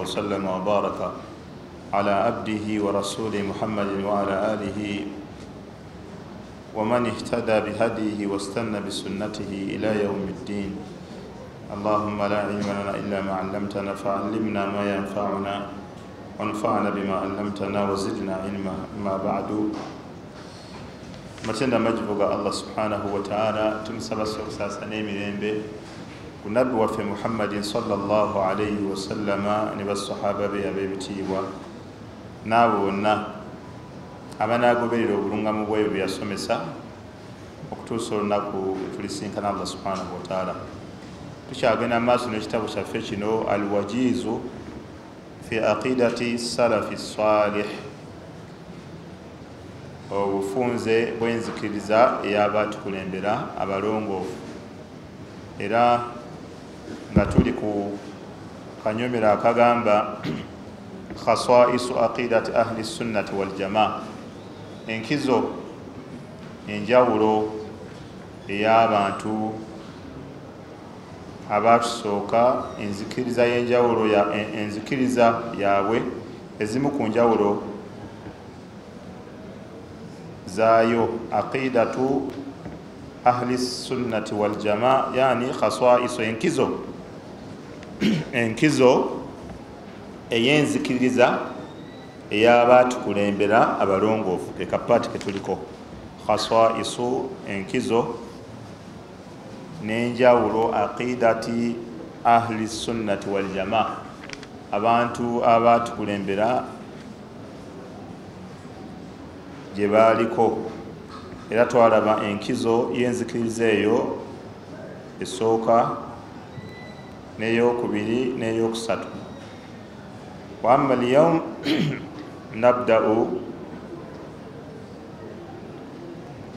وسلم وبارك على عبده ورسوله محمد وعلى آله ومن اهتدى بهديه واستنى بسنته إلى يوم الدين. اللهم لا علم لنا إلا ما علمتنا فعلمنا ما ينفعنا وانفعنا بما علمتنا وزدنا علما. أما بعد، matenda majibu ga Allah subhanahu wa ta'ala, tumusaba okusasa n'emirembe ku nabbi waffe Muhammadin sallallahu alayhi wa sallama ne basahaba be ab'ebitiibwa n'abo bonna abanaagoberera obulungamu bw'ebyo bye yasomesa okutuusa olunaku tulisinkana Allah subhanahu wa ta'ala. Tukyagenda mu maaso n'ekitabo kyaffe kino Alwajizu fi aqidati salafi salih, obufunze bw'enzikiriza ey'abatukulembera abalongoofu. Era nga tuli ku kanyomero akagamba khasaisu aqidati ahli sunnati wal jamaa, enkizo enjawulo ey'abantu abatusooka, enzikiriza y'enjawulo enzikiriza yaabwe, ezimu ku njawulo zaayo. Aqidatu ahli sunnati wal jamaa, yani khasaisu, enkizo ey'enzikiriza ey'abatukulembera abalongoofu, ke kapaati ke tuliko. Khasaisu, enkizo n'enjawulo aqidati ahli sunnati wal jamaa, abantu abatukulembera gye baaliko. Era twalaba enkizo y'enzikiriza eyo esooka n'eyokubiri n'eyokusatu. Wa amma al-yawm nabda'u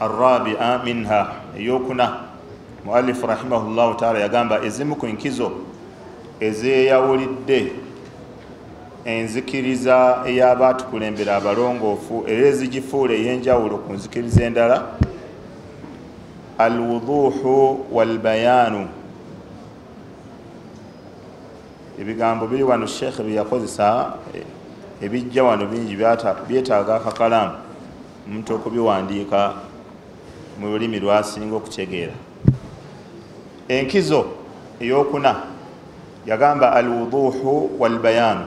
arrabi'a minha, eyokuna. Muallif rahimahullahu ta'ala yagamba ezimu ku nkizo ezeeyawulidde enzikiriza ey'abatukulembera abalongoofu era ezigifuula ey'enjawulo ku nzikiriza endala, alwuduhu walbayaanu. Ebigambo biri wano Sheikh bye yakozesa ebijja wano bingi, byetaaga akakalaamu omuntu okubiwandiika mu lulimi lwasinga okutegeera. Enkizo eyokuna yagamba alwuduhu walbayaanu,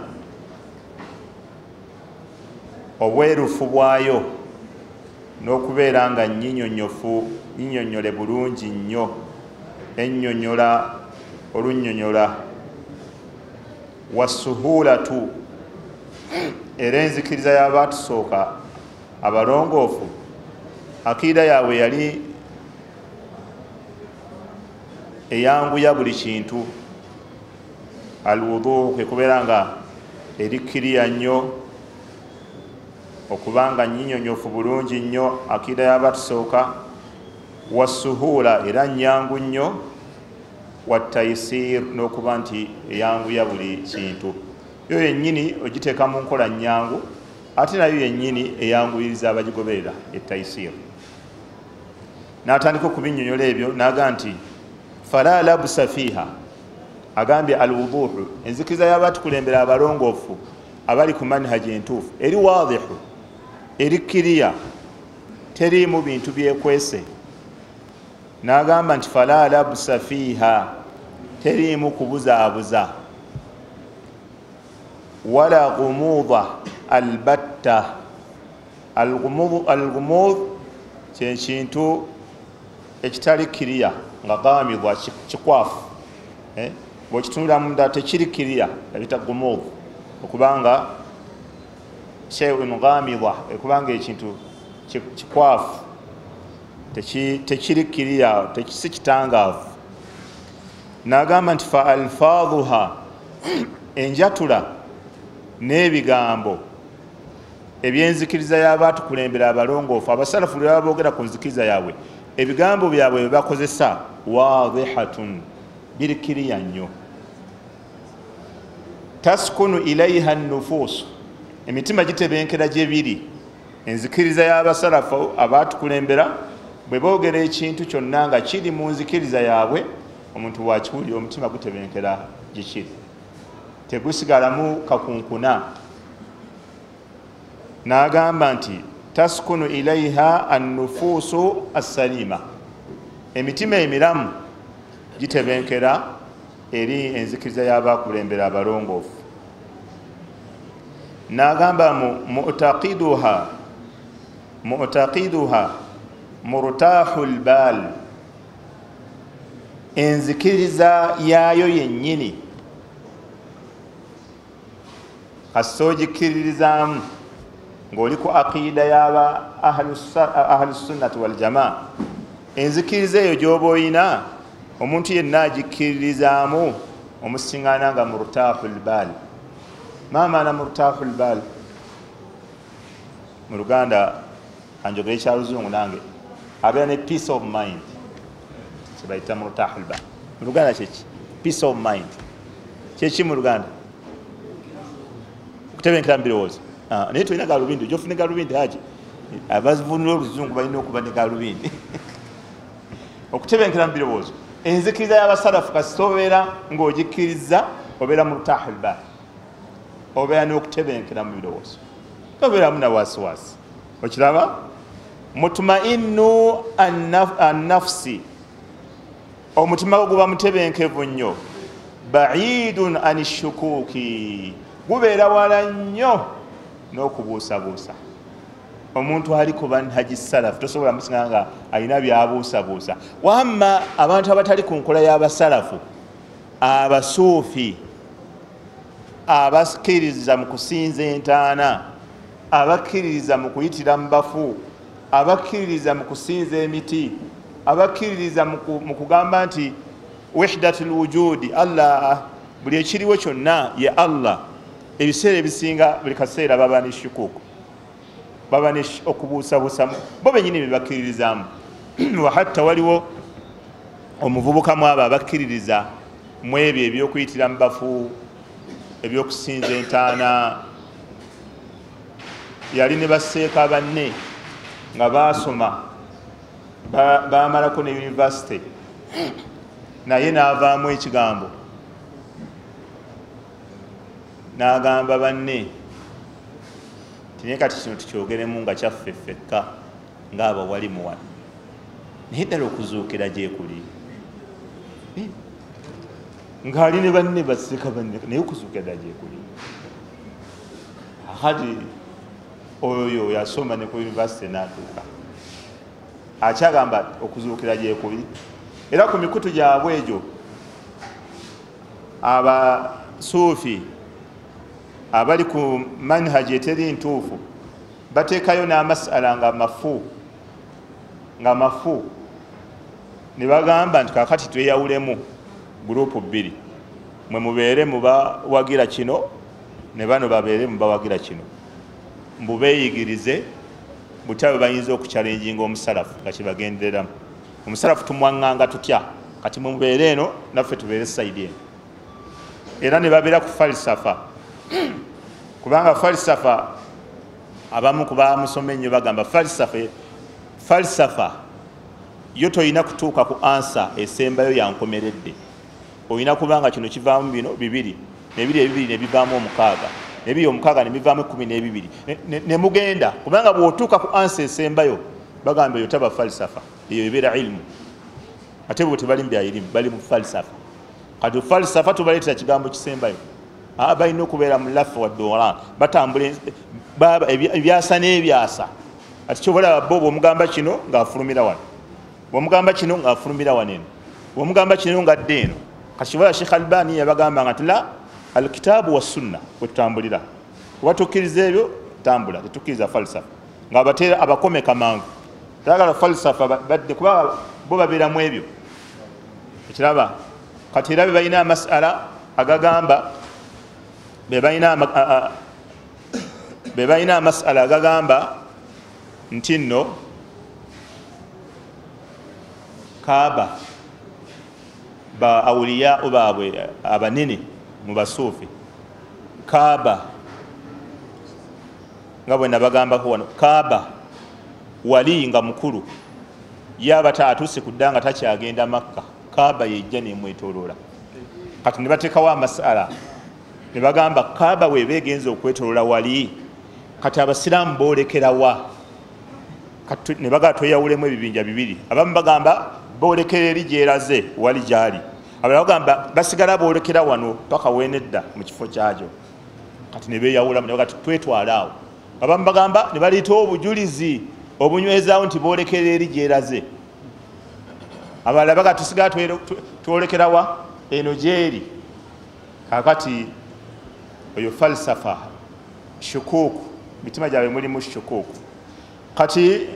obwerufu bwayo n'okubeera nga nnyinyonnyole bulungi nnyo, ennyonnyola olunnyonnyola. Wasuhulatu, era enzikiriza y'abatusooka abalongoofu, akiida yaabwe yali eyanguya buli kintu. Alwuduhu kwe kubeera nga erikkiriya nnyo, okubanga nnyinyonnyofu bulungi nnyo akiida y'abatusooka. Wasuhula, era nnyangu nnyo. Watayisir, n'okuba nti eyanguya buli kintu. Yo yennyini ogiteeka mu nkola nnyangu, ate nayo yennyini eyanguyiriza abagigoberera, etayisir. N'atandika okubinnyonnyola ebyo n'aga nti fala labsa fiiha, agambye alwuduhu, enzikiriza y'abatukulembera abalongoofu abali ku manhaji entuufu eri waadihu, eri kiriya, teriimu bintu byekwese. N'agamba nti fala labsa fiiha, teriimu kubuzaabuza. Wala gumuudha albatta, algumudh kyekintu ekitali kiriya nga gamidwa, kikwafu, bw'okitunula munda tekiri kiriya, babita gumudh, okubanga shay'un ghamidha, okubanga ekintu kikwafu, tekiri kiriya, si kitangaavu. N'agamba nti fa alfaadhuha, enjatula n'ebigambo ebyenzikiriza y'abatukulembera abalongoofu, abasalafu lwe boogera ku nzikiriza yaabwe, ebigambo byabwe bye bakozesa waadihatun, biri kiriya nnyo. Taskunu ilaiha nnufuusu, emitima gitebenkera gye biri. Enzikiriza y'abasalafu abatukulembera bwe boogera ekintu kyonna nga kiri mu nzikiriza yaabwe, omuntu wakiwulira omutima gutebenkera gye kiri. Tegusigalamu kakunkuna. N'agamba nti taskunu ilaiha annufuusu assalima, emitima emiramu gitebenkera eri enzikiriza y'abakulembera abalongoofu. N'agamba mu'taqiduha murtahul bal, enzikiriza yaayo yennyini kasita ogikkiririzaamu ng'oli ku aqida y'aba ahlusunnati waljamaa, enzikiriza eyo gy'oba oyina omuntu yenna agikkiririzaamu omusiŋŋaana nga murtahul bal. Ma maana murtahul bal? Mu Luganda anjogera ekyaluzungu nange, abeera ne peace of mind, kyebayita murtahul bal. Mu Luganda kyeki? Peace of mind kyeki mu Luganda? Okutebenkera mu birowoozo. Naye tolina galubindi, gyofune galubindi haji abavunula oluzungu balina okuba ne galubindi. Okutebenkera mu birowoozo, enzikiriza y'abasalafu kasita obeera ng'ogikkiriza obeera murtahul bal, obeera n'okutebenkera mu birowoozo, tobeeramu na wasiwasi. Okiraba? Mutmainnu annafsi, omutima gwo guba mutebenkevu nnyo. Baidun ani shukuki, gubeera wala nnyo n'okubuusabuusa. Omuntu ali ku manhaji salafu tosobola musinga nga alina byabuusabuusa. Wamma abantu abatali ku nkola y'abasalafu, abasuufi abakkiririza mu kusinza entaana, abakkiririza mu kuyitira mu bafu, abakkiririza mu kusinza emiti, abakkiririza mu kugamba nti wahdatul wujudi, Allah buli ekiriwo kyonna ye Allah, ebiseera ebisinga buli kaseera baba ne shukuku, baba ne okubuusabuusa bo bennyini bye bakkiririzaamu. Wahatta waliwo omuvubuka mu abo abakkiririza mu ebyo ebyokuyitira mu bafu, ebyokusinza entaana, yali ne baseeka banne nga baasoma baamalako ne university, naye n'avaamu ekigambo n'agamba banne tinaye kati kino tukyogeremu nga kyaffe ffekka ng'abawali muwano, naye ddala okuzuukira gyekuli ng'ali ne banne baseeka banne, naye okuzuukira ddala gyekuli. Akati oyo yasoma ne ku university n'atuuka akyagamba okuzuukira gyekuli. Era ku mikutu gyabwe egyo abasuufi abali ku manhaji eteri ntuufu bateekayo n'amasala nga mafu, ne bagamba nti kaakati tweyawulemu gurupu bbiri, mwe mubeere mubawagira kino ne bano babeere mubawagira kino, mbu beeyigirize butya bwe bayinza okukyalenjinga omusalafu nga kyebagendereramu. Omusalafu tumwaŋŋanga tutya? Kati mwe mubeere eno naffe tubeere sayidi eno. Era ne babeera ku falsafa, kubanga falsafa abamu ku bamusoma ennyo bagamba falsafa yo toyina kutuuka ku ansa esembayo yankomeredde, olina kubanga kino kivaamu bino bibiri, nebiri ebibiri ne bivaamu omukaaga, nebiri omukaaga ne bivaamu 12 ne mugenda, kubanga bw'otuuka ku ansa esembayo bagamba eyo taba falsafa, eyo ebeera ilmu. Ate bo tebali mu bya ilimu, bali mu falsafa. Kati falsafa tubaleetera kigambo kisembayo, balina okubeera mu lafu wa doran, batambula ebyasa n'ebyasa. Ati kyobalaba bo bw'omugamba kino ng'afulumira wano, bw'omugamba kino ng'afulumira wano eno, bw'omugamba kino ng'adda eno. Kati kyobalaba Sheikh Albani yabagamba nga nti la alkitaabu wa sunna wetutambulira, oba tukkiriza ebyo tambula, tetukkiriza falsafa. Nga abateera abakomeka mangu, tayagala falsafa badde kuba bo babeeramu ebyo. Ekiraba kati era be balina amasala agagamba, be balina amasala agagamba nti nno Kaaba ba awuliya baabwe abanene mu basuufi, Kaaba nga bwe nabagambako wano, Kaaba wali nga mukulu yaba atuuse ku dda nga takyagenda Makka, Kaaba yejja nemwetooloola. Kati ne bateekawo amasala Ne bagamba Kaaba weeba egenza okwetolola wali, kati abasiraamu boolekerawa? Ne bagamba tweyawulemu ebibinja bibiri. Abamu bagamba boolekera eri gyeraze wali gyali, abalala bagamba basigala boolekera wano paka wenedda mu kifo kyakyo. Kati ne beeyawulamu ne bagamba twetwale awo. Abamu bagamba ne baleeta obujulizi obunywezaawo nti boolekera eri gyeraze, abalala bagamba tusigala twolekerawa eno gyeri. Kakati oyo falsafa shukuku, mitima gyabwe mulimu shukuku. Kati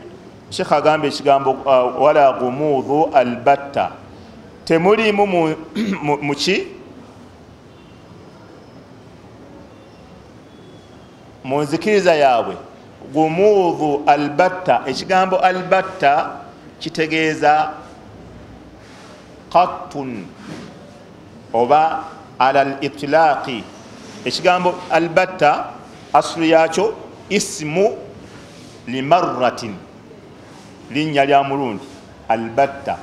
Sheikh agamba ekigambo wala gumudhu albatta, temulimu muki mu nzikiriza yaabwe. Gumudhu albatta, ekigambo albatta kitegeeza qattun oba ala al-itlaqi. Ekigambo albatta aslu yakyo ismu limarratin, linnya lya mulundi. Albatta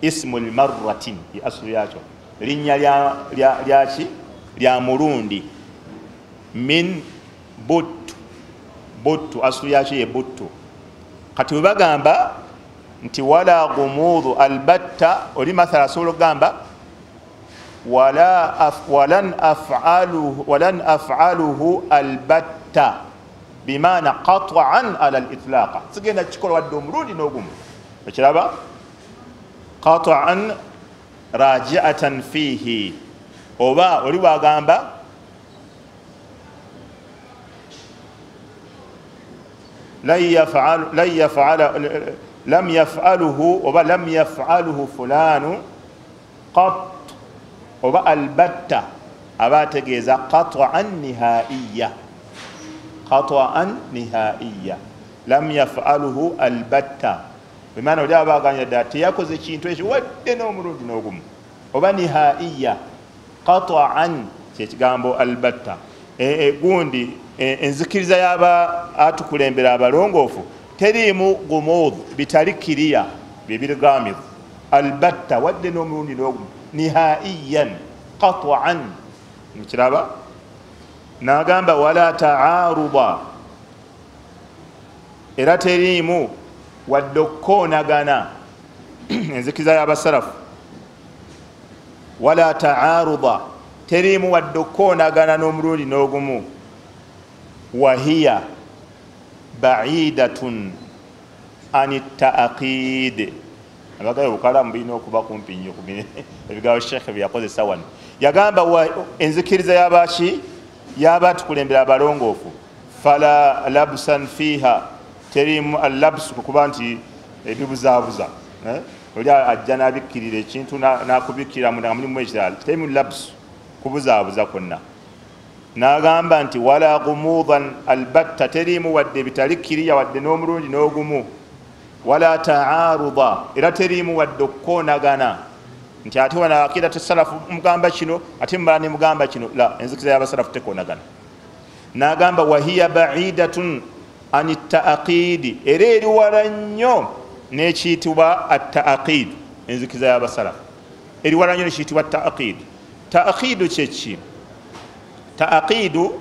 ismu limarratin aslu yakyo linnya lyaki lya mulundi. Min buttu, buttu aslu yakyo ye buttu. Kati bwe bagamba nti wala gumudhu albatta, oli mathala asobola okugamba walan af'aluhu albatta bimaana qat'an ala al-itlaqa, sigenda kikola wadde omulundi n'ogumu. Okiraba qat'an raji'atan fihi, oba oli bwagamba lam yaf'aluhu oba lam yaf'aluhu fulanu qat oba albatta, aba ategeeza qat'an nihaiya, qat'an nihaiya, lam yaf'aluhu albatta, bimaana oli aba aganya ddala teyakoze kintu ekyo wadde n'omulundi n'ogumu, oba nihaiya qat'an kyekigambo albatta. Gundi enzikiriza y'aba atukulembera abalongoofu teriimu gumudh, bitali kiriya byebirigamir. Albatta wadde n'omulundi n'ogumu, nihaiyan qat'an. Mukiraba? N'agamba wala ta'aruda, era teriimu wadde okukoonagana. Enzikiriza y'abasalafu wala ta'aruda, teriimu wadde okukoonagana n'omulundi n'ogumu. Wahiya ba'idatun ani ta'aqid. Abagayo obukalamu bulina okuba kumpi nnyo ku ebigambo Sheikh bye yakozesa wano. Yagamba enzikiriza y'abaki y'abatukulembera abalongoofu fala labsan fiha, teriimu allabsu kuba nti ebibuzaabuza, oli ajja n'abikkirira ekintu n'akubikkirira munda nga mulimu ekirala, teriimu labsu kubuzaabuza kwonna. N'agamba nti wala gumudan albatta, teriimu wadde bitalikkiriya wadde n'omulundi n'ogumu. Wala ta'aruda, era teriimu wadde okukoonagana nti ate wano akida tesalafu mugamba kino ate mumala ne mugamba kino. La, enzikiriza y'abasalafu tekoonagana. N'agamba wahiya ba'idatun ani ta'aqidi, era eri wala nnyo n'ekiyitibwa at-ta'aqid. Enzikiriza y'abasalafu eri wala nnyo n'ekiyitibwa ta'aqid. Ta'aqidu kye ki? Ta'aqidu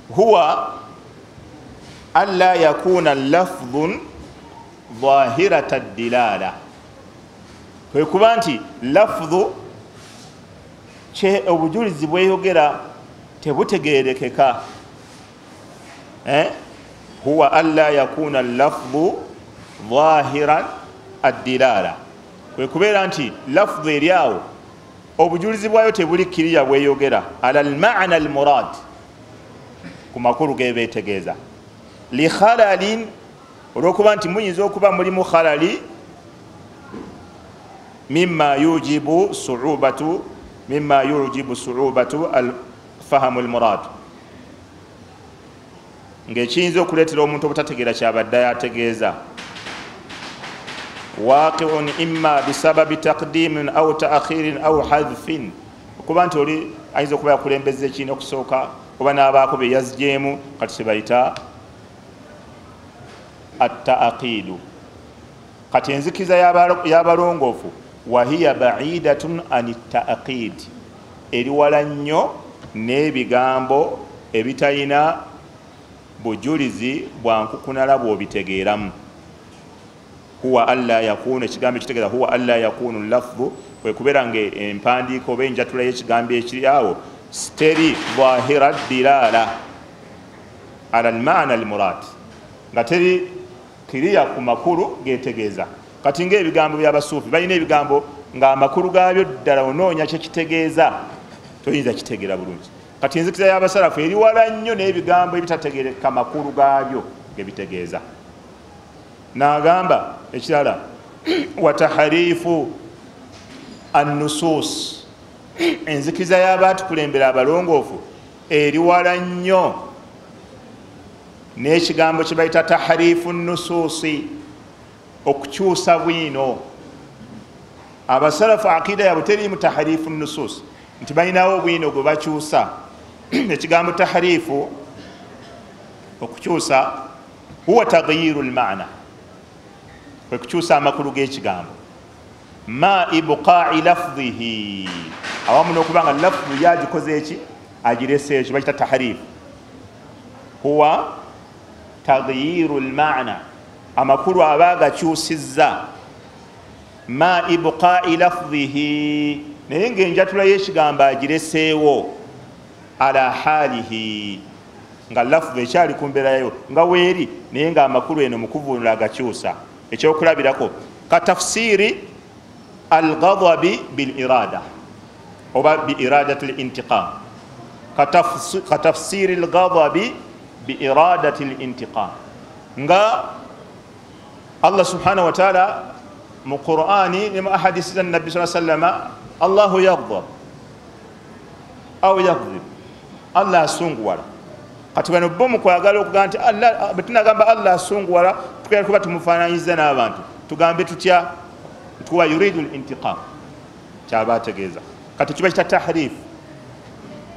huwa alla yakuna lafdhun dhahirata dilala, kwe kuba nti lafdhu kye obujulizi bweyogera tebutegeerekeka. Huwa alla yakuna lafdhu dhahiran ad-dilala, kwe kubeera nti lafdhu eri awo obujulizi bwayo tebuli kiriya bweyogera ala al-ma'na al-murad, ku makulu gebeetegeeza. Li khalalin, olwokuba nti muyinza okuba mulimu khalali mimma yujibu su'ubatu, mimma yujibu su'ubatu al-fahamu al-murad, ng'ekiyinza okuleetera omuntu obutategeera kyabadde yategeeza. Waqi'un imma bisababi taqdimin aw ta'khirin aw hadfin, okuba nti oli ayinza okuba yakulembeza ekintu okusooka oba n'abaako bye yazgyemu, kati kye bayita at-ta'aqidu. Kati enzikiriza y'abalongoofu Wahiya baidatun an taqid, eri wala nnyo n'ebigambo ebitalina bujulizi bwa nkukunala bw'obitegeeramu. Huwa alla yakunu, ekigambo ekitegeeza huwa alla yakunu lafdhu, kwe kubeera nga empandiiko oba enjatula y'ekigambo ekiri awo teri dhahira dilala ala almaana almurad, nga teri kiriya ku makulu getegeeza. Kati ng'ebigambo by'abasuufi balina ebigambo ng'amakulu gaabyo ddala onoonya kye kitegeeza toyinza kitegeera bulungi. Kati enzikiriza y'abasalafu eri wala nnyo n'ebigambo ebitategeereka makulu gaabyo gebitegeeza. N'agamba ekirala wataharifu annusus, enzikiriza y'abaatukulembera abalongoofu eri wala nnyo n'ekigambo kye bayita taharifu nnusuusi, okukyusa bwino. Abasalafu akida yabwe teriimu taharifu nnusuusi, nti balinawo obwino gwe bakyusa. Ekigambo taharifu, okukyusa, huwa taghyiru lmaana, kwe kukyusa amakulu g'ekigambo, ma ibqai lafdhihi, awamu n'okuba nga lafdhu yagikoze eki, agirese ekyo bakita taharifu. Huwa taghyiru lmaana, amakulu aba agakyusizza, ma ibqai lafdhihi, naye ng'enjatula y'ekigambo agireseewo, ala halihi, nga lafdhu ekyali ku mbeera yayo nga weeri, naye ng'amakulu eno mukuvunula agakyusa. Ekyokulabirako katafsiri alghadabi bil irada oba bi iradati lintiqam, katafsiri alghadabi bi iradati lintiqam, nga Allah subhanahu wa ta'ala mu Qur'ani ne mu ahadisi za Nabbi sallallahu alayhi wasallam, Allahu yaghdab au yaghdib, Allah asunguwala. Kati bano bo mu kwagala okugamba nti Allah, bwe tunagamba Allah asunguwala tugenda kuba tumufaananyiza n'abantu, tugambe tutya? Ntuwa yuridu lintiqam, kyaba ategeeza. Kati kiba kita tahrif.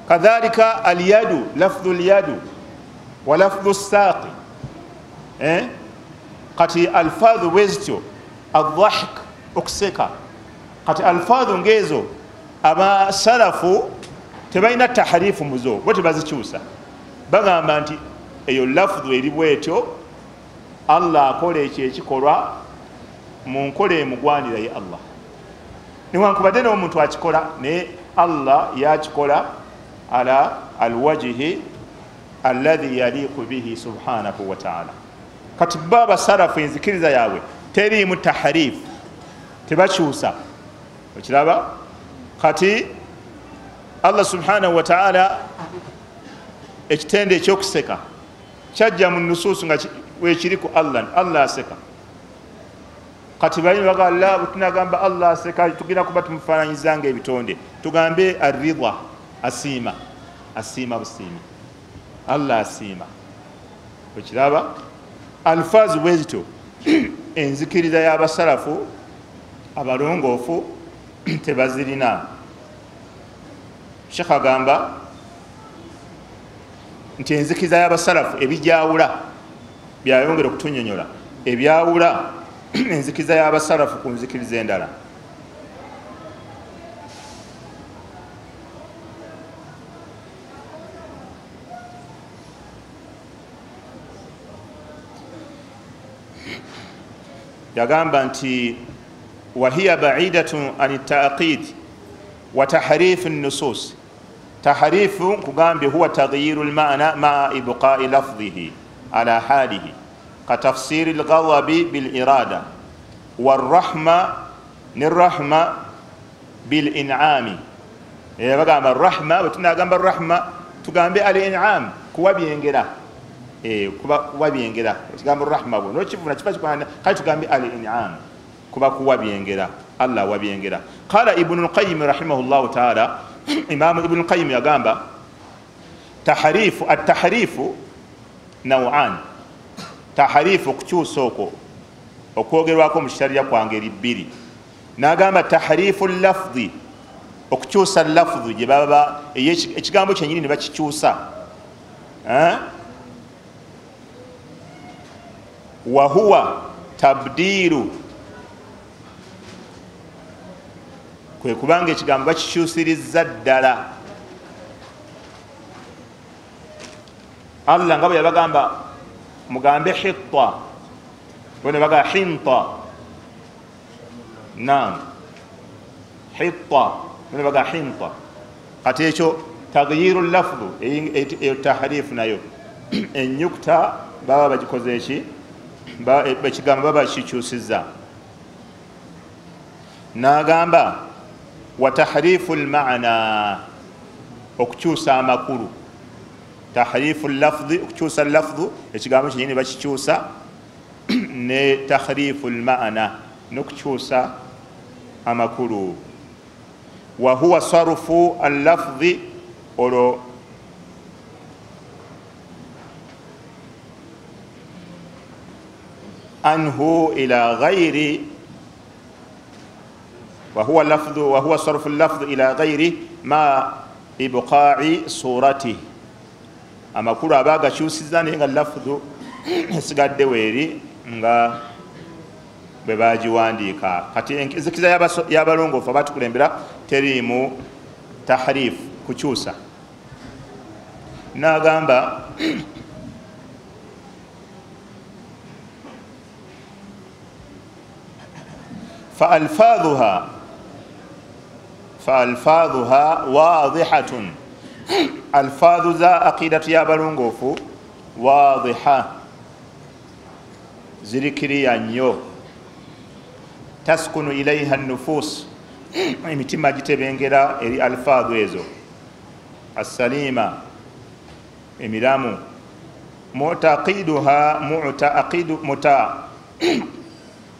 Kadhalika alyadu, lafdhu lyadu wa lafdhu saaqi, Kati alfadhu bwe zityo, adhahik, okuseka. Kati alfadhu ng'ezo abasalafu tebalina taharifu muzo, bo tebazikyusa. Bagamba nti eyo lafdhu eri bwetyo, Allah akola ekyo ekikolwa mu nkola emugwanira ye Allah, newankubadde n'omuntu akikola, naye Allah yakikola ala alwajihi alladhi yaliqu bihi subhanahu wa ta'ala. Kati bo abasalafu enzikiriza yaabwe teriimu taharifu, tebakyusa. Okiraba? Kati Allah subhanahu wa ta'ala ekitende ekyokuseka kyajja mu nusuusu nga wekiri ku Allah, Allah aseka. Kati balimi bagamba bwe tunagamba Allah aseka tugenda kuba tumufaananyiza ng'ebitonde, tugambe arridha, asiima, asiima busiimi, Allah asiima. Okiraba? Alfaazi bwe zityo enzikiriza y'abasalafu abalongoofu tebazirina. Sheikh agamba nti enzikiriza y'abasalafu ebijawula, byayongera okutunyonyola ebyawula enzikiriza y'abasalafu ku nzikiriza endala. Yagamba nti wahiya baidatun an taqid wa tahrif an-nusus. Tahrifu kugambye huwa taghyiru al-ma'na ma'a ibqa'i lafdhihi ala halihi, ka tafsiri al-ghadabi bil irada warahma nirahma bil in'ami. Bagamba rahma, bwe tunagamba rahma tugambe al in'am, kuwa byengera, kuba byengera. Ekigambo rahma bwo nokivuna kifa kikwana, kale tugambe al in'am, kuba kuwa byengera, Allah wa byengera. Qala Ibn al-Qayyim rahimahullahu ta'ala, Imam Ibn al-Qayyim yagamba tahrifu, at-tahrifu naw'an, tahrifu kukyusa okwo okwogerwako mu sharia kwa ngeri bbiri. N'agamba tahrifu lafdhi, okukyusa lafdhi gye baba ekigambo kyennyini ne bakikyusa, wa huwa tabdilu Kwe kubanga ekigambo bakikyusirizza ddala. Allah nga bwe yabagamba mugambe hitta, bwe baga hinta. Naam, hitta bwe baga hinta. Kati ekyo taghyiru lafdhu, eyo tahrifu nayo ennyukuta baba bagikoze eki, ekigambo baba kikyusizza. N'agamba wa tahrifu lmaana, okukyusa amakulu. Tahrifu lafdhi, okukyusa lafdhu, ekigambo kyennyini bakikyusa, ne tahrifu lmaana, n'okukyusa amakulu. Wa huwa sarfu allafdhi, olwo anhu ila ghairi, wa huwa lafdhu, wa huwa sarfu allafdhi ila ghairi ma ibqa'i suratihi. Amakulu aba agakyusiza naye nga lafdhu esigadde weeri nga bwe bagiwandiika. Kati enzikiza y'abalongoofu abatukulembera teriimu tahrifu, kukyusa. N'agamba fa alfaadhuha wadihatun, alfaadhu za aqidatu y'abalongoofu wadiha, zirikiriya nnyo. Taskunu ilaiha nufus, emitima gitebengera eri alfaadhu ezo. Assalima, emiramu. Mu'taqiduha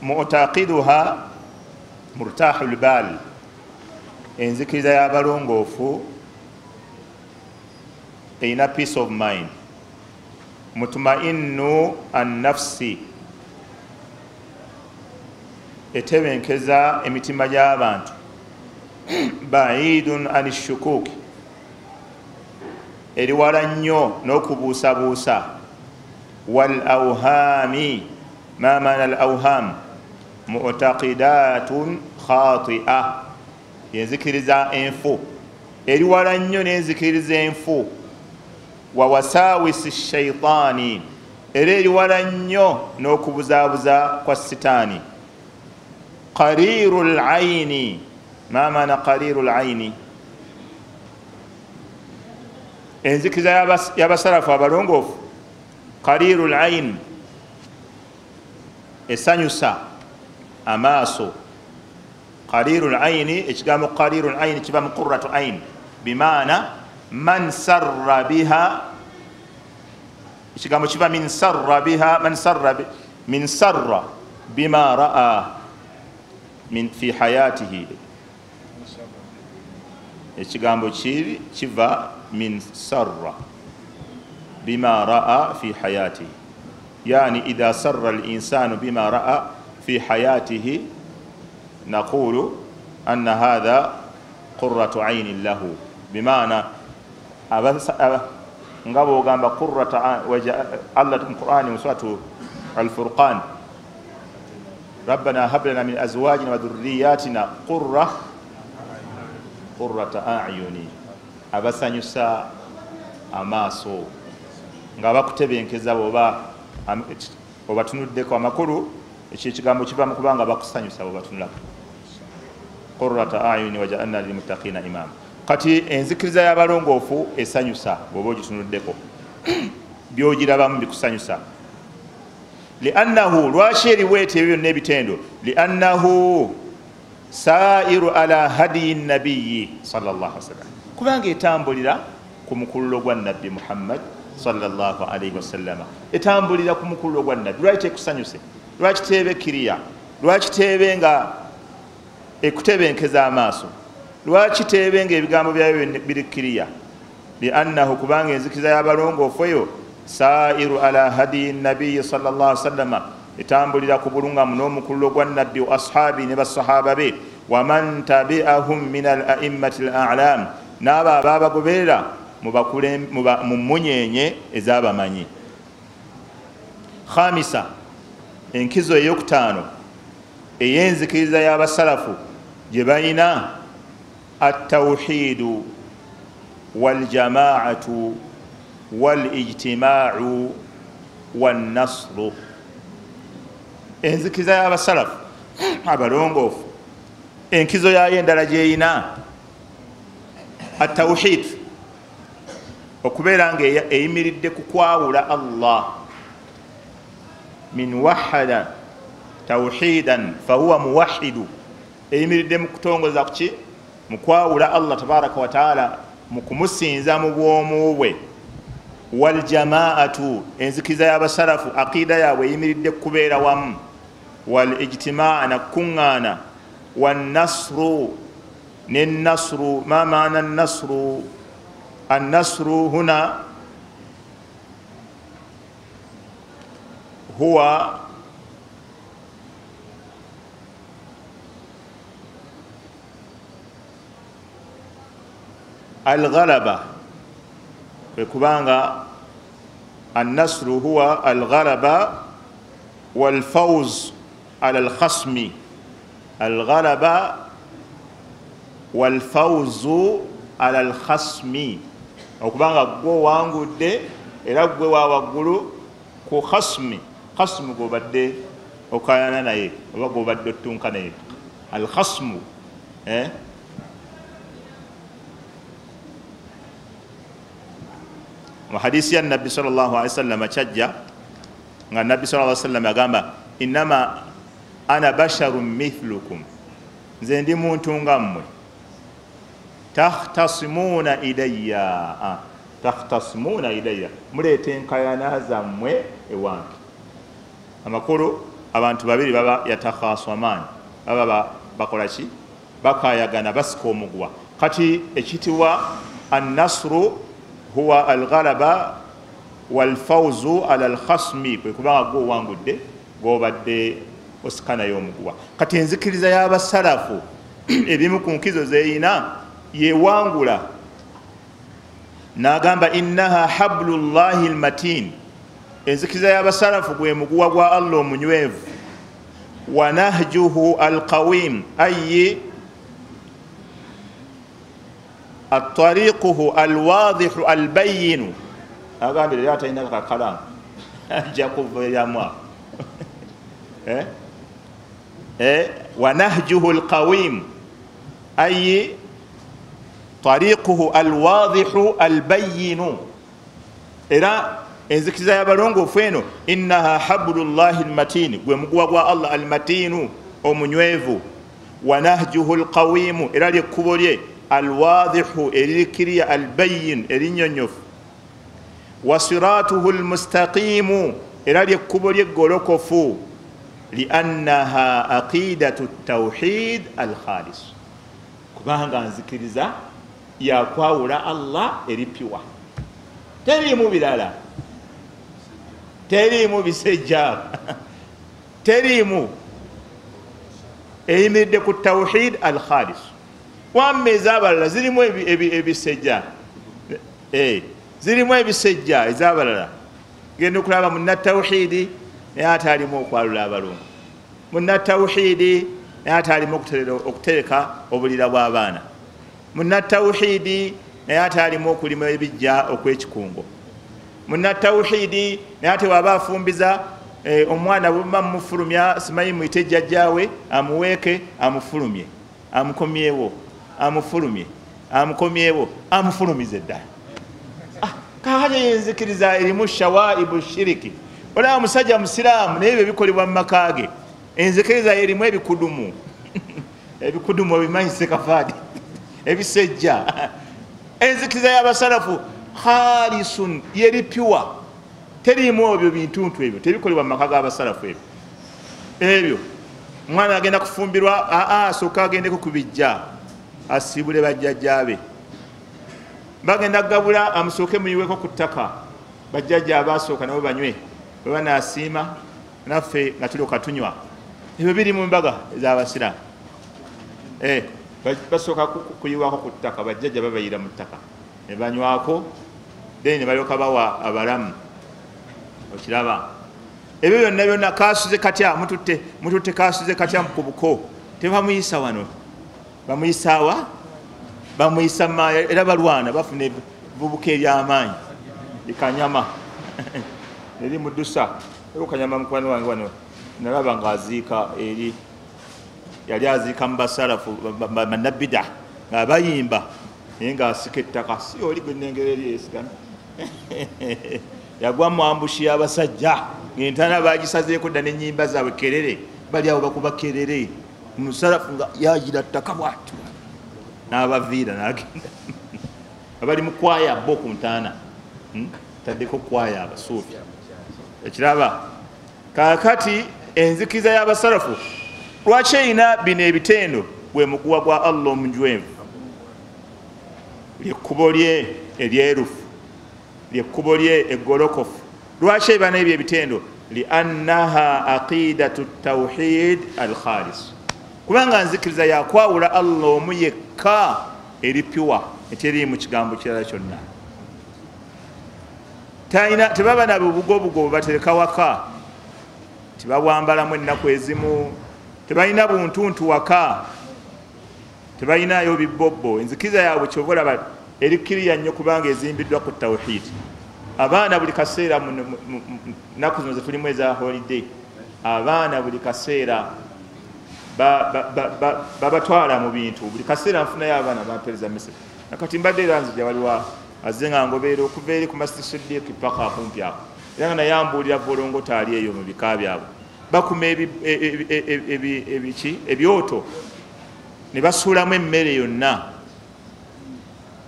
mu'taqiduha murtahul bal, enzikiriza y'abalongoofu erina peace of mind. Mutmainnu annafsi, etebenkeza emitima gy'abantu. Baidun anishukuk, eri wala nnyo n'okubuusabuusa. Wal awhami, ma maana al awham? Mu'taqidatun khati'a, enzikiriza enfu, eri wala nnyo n'enzikiriza enfu. Wa wasawisi shaitani, era eri wala nnyo n'okubuzaabuza kwa sitaani. Qariru laini, ma maana qariru laini? Enzikiriza y'abasalafu abalongoofu qariru laini, esanyusa amaaso. Qariru laini, ekigambo qariru laini kiva mu qurratu ain, bimaana man sarra biha, ekigambo kiva min sarra biha, man sarra min sarra bima raa min fi hayatihi. Ekigambo kiri kiva min sarra bima raa fi hayatihi, yani idha sarra al-insanu bima raa fi hayatihi naqulu anna hadha qurratu aynin lahu, bimaana nga bwogamba qurrata Allah mu Qur'ani mu suratu Al-Furqan, rabbana hab lana min azwajina wa dhurriyyatina qurrata a'yuni, abasanyusa amaaso nga bakutebenkeza bwoba obatunuddeko. Amakulu ekyo ekigambo kiva mu kubanga bakusanyusa bwebatunulako. Qurrata a'yuni waja'alna lilmuttaqina imama. Kati enzikiriza y'abalongoofu esanyusa bw'oba ogitunuddeko, by'ogirabamu bikusanyusa. Liannahu, lwaki eriweeta ebyo byonna ebitendo? Liannahu sairu ala hadiyi nabiyi sallallahu alaihi wasallam, kubanga etambulira ku mukululo gwa Nabbi Muhammad sallallahu alaihi wasallam. Etambulira ku mukululo gwa Nabbi. Lwaki tekusanyuse? Lwaki teebe kiriya? Lwaki teebe nga ekutebenkeza amaaso? Lwaki teebe nga ebigambo byayo biri kiriya? Liannahu, kubanga enzikiriza y'abalongoofu eyo sairu ala hadiyi nabiyi sallallahu alaihi wasallam, etambulira ku bulungamu n'omukululo gwa Nabbi wa ashabi, ne basahaba be, waman tabi'ahum min al a'immati al a'lam, n'abo ababagoberera mu munyenye ez'abamanyi. Khamisa, enkizo eyokutaano ey'enzikiriza y'abasalafu gye balina At-tawhidu wal-jama'atu wal-ijtima'u wan-nasru. Enzikiriza y'abasalafu abalongoofu enkizo yayo endala gyeyina at-tawhid, okubeera nga eyimiridde ku kwawula Allah. Min wahada tawhidan fahuwa muwahidu, eyimiridde mu kutongoza kuki? Mu kwawula Allah tabaraka wa taala, mu kumusinza mu bwomu bwe. Waljamaatu, enzikiriza y'abasalafu aqida yaabwe eyimiridde kubeera wamu. Wal ijtimaa, na kuŋŋaana. Wannasru, nennasru. Ma maana nnasru? Annasru huna huwa alghalaba, kwe kubanga annasru huwa alghalaba walfawz ala alkhasmi. Alghalaba walfawzu ala alkhasmi, okubanga gwe owangudde era gwe wa waggulu ku khasmi. Khasmu gwobadde okayana naye oba gwobadde otunka naye, alkhasmu. Mu hadisi ya Nabbi sallallahu alaihi wasallam kyajja nga Nabbi sallallahu alaihi wasallam agamba innama ana basharun mithlukum, nze ndi muntu nga mmwe. Takhtasimuna ilayya, takhtasimuna ilayya, muleeta enkayana zammwe ewange. Amakulu abantu babiri baba yatakhaswaman, baba bakola ki? Bakayagana, basika omuguwa. Kati ekitibwa annasru huwa alghalaba walfawzu ala alkhasmi, kwe kubanga gwe owangudde gwobadde osika naye omuguwa. Kati enzikiriza y'abasalafu ebimu ku nkizo zeyina yewangula, n'agamba innaha hablullahi almatin, enzikiriza y'abasalafu gwe muguwa gwa Allah omunywevu. Wa nahjuhu alqawim, ayi atariquhu alwadihu albayinu. Agambire yata ina kakalamu ajja kuvayamu wa nahjuhu alqawim ayi tariquhu alwadihu albayinu. Era enzikiriza y'abalongoofu eno innaha hablullahi almatini, gwe muguwa gwa Allah almatinu omunywevu. Wa nahjuhu alqawimu, era lyekkubo lye alwadihu eririkiriya, albayin erinnyonnyofu. Wa siratuhu almustaqimu, era lyekkubo lyeggolokofu. Liannaha aqidatu tawhid alkhalis, kubanga nzikiriza yakwawula Allah eripiwa, teriimu birala, teriimu bisejja, teriimu, eyimiridde ku tawhid alkhalis. Wamma ez'abalala zirimu ebisejja, zirimu ebisejja ez'abalala. Genda okulaba munnatawhidi naye ate alimu okwalula abalongo, munnatawhidi naye ate alimu okutereka obulira bw'abaana, munnatawhidi naye ate alimu okulima ebijja okw'ekikungo, munnatawhidi naye ate waba afumbiza omwana bwema mufulumya simanyi muyite jjajjaawe amuweeke amufulumye amukomyewo amufulumye amukomyewo amufulumize ddala. Kakati enzikiriza erimu shawaibu shiriki. Olaba musajja musiraamu naye ebyo bikolebwa mu maka ge. Enzikiriza erimu ebikudumu ebikudumu obimanyi sekafaadi ebisejja. Enzikiriza y'abasalafu khalisun, yeri pure, teriimu ebyo bintuntu ebyo tebikolebwa mu maka g'abasalafu. Ebyo ebyo omwana agenda kufumbirwa asooka agendeko ku bijja asiibule bajjajjaabe. Bagenda kugabula amusooke muyiweko ku ttaka, bajjajja abasooka nabo banywe, bwe banaasiima naffe nga tulyoka tunywa. Ebyo biri mu mbaga ez'abasiraamu. Basooka kuyiwako ku ttaka, bajjajja babayira mu ttaka ne banywako, then ne balyoka bawa abalamu. Okiraba ebyo byonna byonna kasuze katya, mututte kasuze katya ku buko, tebamuyisa wano, bamuyisa wa Bamuyisa maaya era balwana bafuna ebivubuka eby'amaanyi. Ekanyama eri mudusa era kanyama mukwano wange wano nalaba ng'aziika eri yali aziika mu basalafu bannabida nga bayimba naye ng'asika ettaka si oli gwe nnengera eri yeesigama yagwa mu ambushi y'abasajja ng'entaana baagisazeeko dda n'ennyimba zaabwe kerere bali awo bakuba kerere omusalafu nga yagira ttaka bw'atyo n'abaviira n'agenda abali mu kwaya bo ku ntaana taddeko kwaya abasuufi ekiraba. Kaakati enzikiriza y'abasalafu lwaki erina bino ebitendo? Gwe muguwa gwa Allah omunywevu, lyekkubo lye eryerufu, lyekkubo lye eggolokofu. Lwaki eba n'ebyo ebitendo? Liannaha aqidatu tawhid alkhalis, kubanga nzikiriza yakwawula Allah omu yekka eri piwa eteriimu kigambo kirala kyonna. Tebaba na bubugobugo batereka waka, tebabwambalamu ennaku ezimu, tebalina buntuntu waka, tebalinayo bibobbo. Enzikiriza yaabwe kyova olaba eri kiriya nnyo kubanga ezimbiddwa ku tawhid. Abaana buli kaseera nnaku zino zetulimu eza holiday, abaana buli kaseera babatwala mu bintu. Buli kaseera nfunayo abaana bampeereza message. Nakati mbadde era nzija waliwo azze nga ngobeera okuva eri ku Masjid Siddiq paka akumpi ako, era nga naye ambuulira volongota ali eyo mu bika byabwe bakuma ebiki ebyoto ne basuulamu emmere yonna.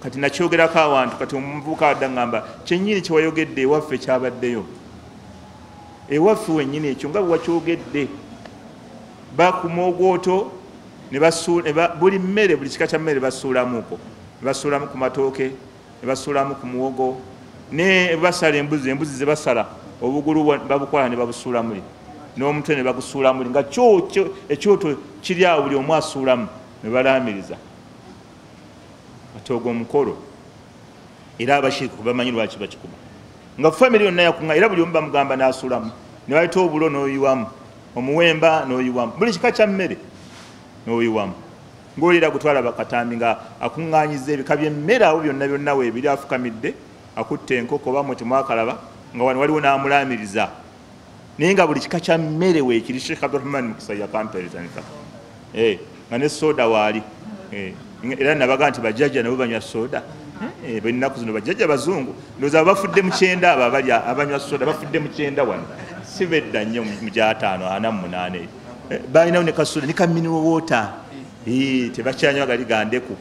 Kati nakyogerako awantu, kati omuvubuka adda ngamba kyennyini kyewayogedde ewaffe kyabaddeyo, ewaffe wennyini ekyo nga bwe wakyogedde. Bakuma ogwoto ne buli mmere, buli kika kya mmere basuulamuko, ne basuulamu ku matooke, ne basuulamu ku muwogo, ne basala embuzi, embuzi ze basala obugulu babukwala ne babusuula muli, n'omutwe ne bagusuula muli, nga ekyoto kiri awo buli omu asuulamu ne balaamiriza. Ate ogwo omukolo era abashiriki bamanyi lwaki bakikuba, nga family yonna yakuŋŋa era buli omu bamugamba n'asuulamu, ne baleeta obulo n'oyiwamu, omuwemba n'oyiwamu, buli kika kya mmere n'oyiwamu. Ng'oli era gutwala bakatambi nga akuŋŋaanyiza ebika by'emmere awo byonna byonna weebiri, afukamidde akutte enkoko oba mwe temwakalaba nga wano waliwo n'amulaamiriza, naye nga buli kika kya mmere weekiri. Sheikh Abdurahman Mukisa yakampeereza nga ne soda waali, era nabaga nti bajjajja nabo banywa soda. Ennaku zino bajjajja bazungu ndowooza bafudde mu 90, abo abalya abanywa soda bafudde mu 90 wano, si bedda nnyo mu 50 48 balinawo ne kasoda ne ka mineral water, tebakyanywa gali gandeku.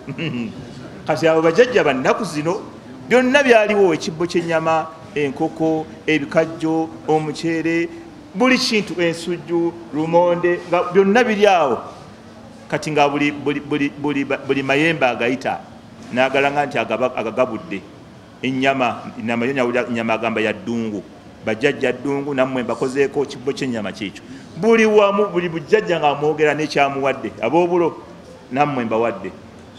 Kati abo bajjajja bannaku zino byonna byaliwo, ekibbo ky'ennyama, enkoko, ebikajjo, omuceere, buli kintu, ensujju, lumonde, nga byonna biri awo. Kati nga buli mayembe agayita n'agalanga nti agagabudde ennyama, ennyama agamba ya ddungu, bajjajja ddungu nammwe mbakozeeko kibbo ky'ennyama kyekyo. Buli wamu buli bujjajja ng'amwogera n'ekyamuwadde, ab'obulo nammwe mbawadde.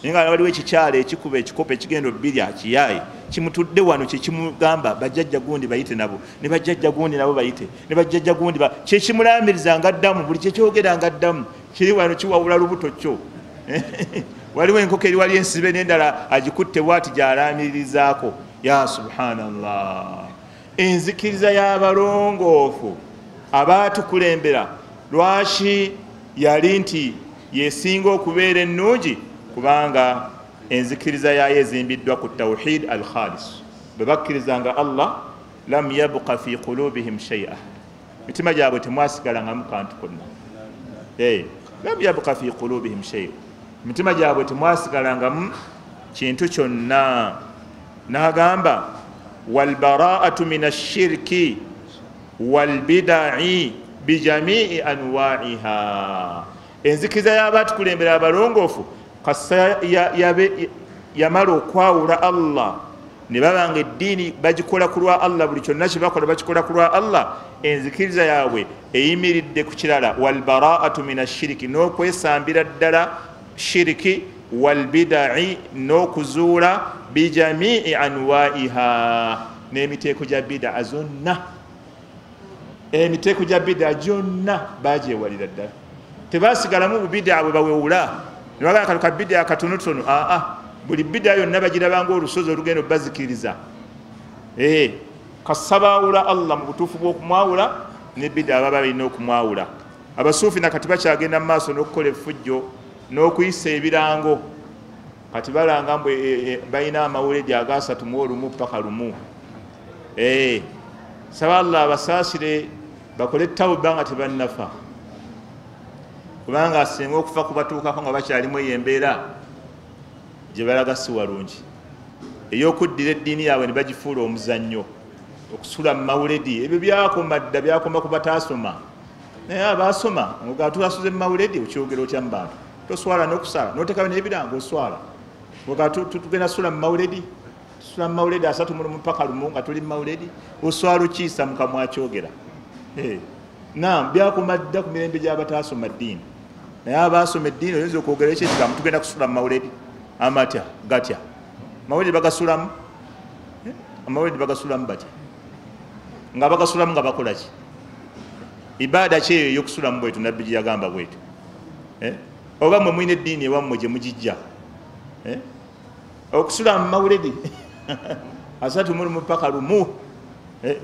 Naye nga waliwo ekikyalo ekikuba ekikopo ekigenda obbiri akiyaaye kimutudde wano kyekimugamba bajjajja gundi bayite nabo, ne bajjajja gundi nabo bayite, ne bajjajja gundi kyekimulaamiriza nga ddamu, buli kyekyogera nga ddamu kiri wano kiwawula lubuto kyo. Waliwo enkoko eri wali ensibe n'endala agikutte bw'ati gy'alaamirizaako. Ya subhanallah, enzikiriza y'abalongoofu abaatukulembera lwaki yali nti yesinga okubeera ennungi? Kubanga enzikiriza yaayo ezimbiddwa ku tawhid al-khalis. Bwe bakkirizanga Allah, lam yabqa fi qulubihim shay'a, mitima gyabwe temwasigalangamu kantu konna. Lam yabqa fi qulubihim shay'a, mitima gyabwe temwasigalangamu kintu kyonna. N'agamba walbaraatu min ashirki walbidai bijamii anwaiha. Enzikiriza y'abaatukulembera abalongoofu kasa yamala okwawula Allah ne babanga eddiini bagikola ku lwa Allah, buli kyonna kye bakola bakikola ku lwa Allah. Enzikiriza yaabwe eyimiridde ku kirala, walbaraatu min ashiriki, n'okwesambira ddala shiriki, walbidai, n'okuzuula, bijamii anwaiha, n'emiteeko gya bidaa zonna. Emiteeko gya bidaa gyonna bagyewalira ddala, tebasigalamu bubidaa bwe bawewula ne bagamba kano kabidaa katonotono. Aa, Buli bida yonna bagirabanga olusozi olugenda obbazikiriza. Kasabaawula Allah mu butuufu bw'okumwawula ne bida ababa balina okumwawula. Abasuufi nakati bakyagenda mu maaso n'okukola effujjo n'okuyisa ebirango. Kati balanga mbu balina amawuledi agasatu mu olumu paka lumu. Saba Allah abasaasire bakole tawba nga tebannafa, kubanga singa okufa kubatuukako nga bakyalimu eyo embeera gye balaga si walungi, ey'okuddira eddiini yaabwe ne bagifuula omuzannyo, okusula mu mawuledi. Ebyo byakoma dda, byakoma ku bataasoma. Naye abaasoma nga twasuze mu mawuledi, okyogera otya mu bantu? Toswala n'okusala n'oteekayo n'ebirango, oswala. Nga tugenda sula mu mawuledi, tusula mu mawuledi 31 paka 1 nga tuli mu mawuledi, oswala okiisa mu kamwa akyogera. Naam, byakoma dda ku mirembe gy'abataasoma ddiini. Naye abaasoma eddiini oyinza okwogera ekyo ekigambo, tugenda kusula mu mawuledi. Amatya gatya? Amawuledi bagasulamu? Amawuledi bagasulamu batya? Nga bagasulamu nga bakola ki? Ibaada ki eyo ey'okusulamu bwetu nabbi gye yagamba bwetu? Oba mmwe mulina eddiini ewammwe gye mugijja? Okusula mu mawuledi 31 paka 1,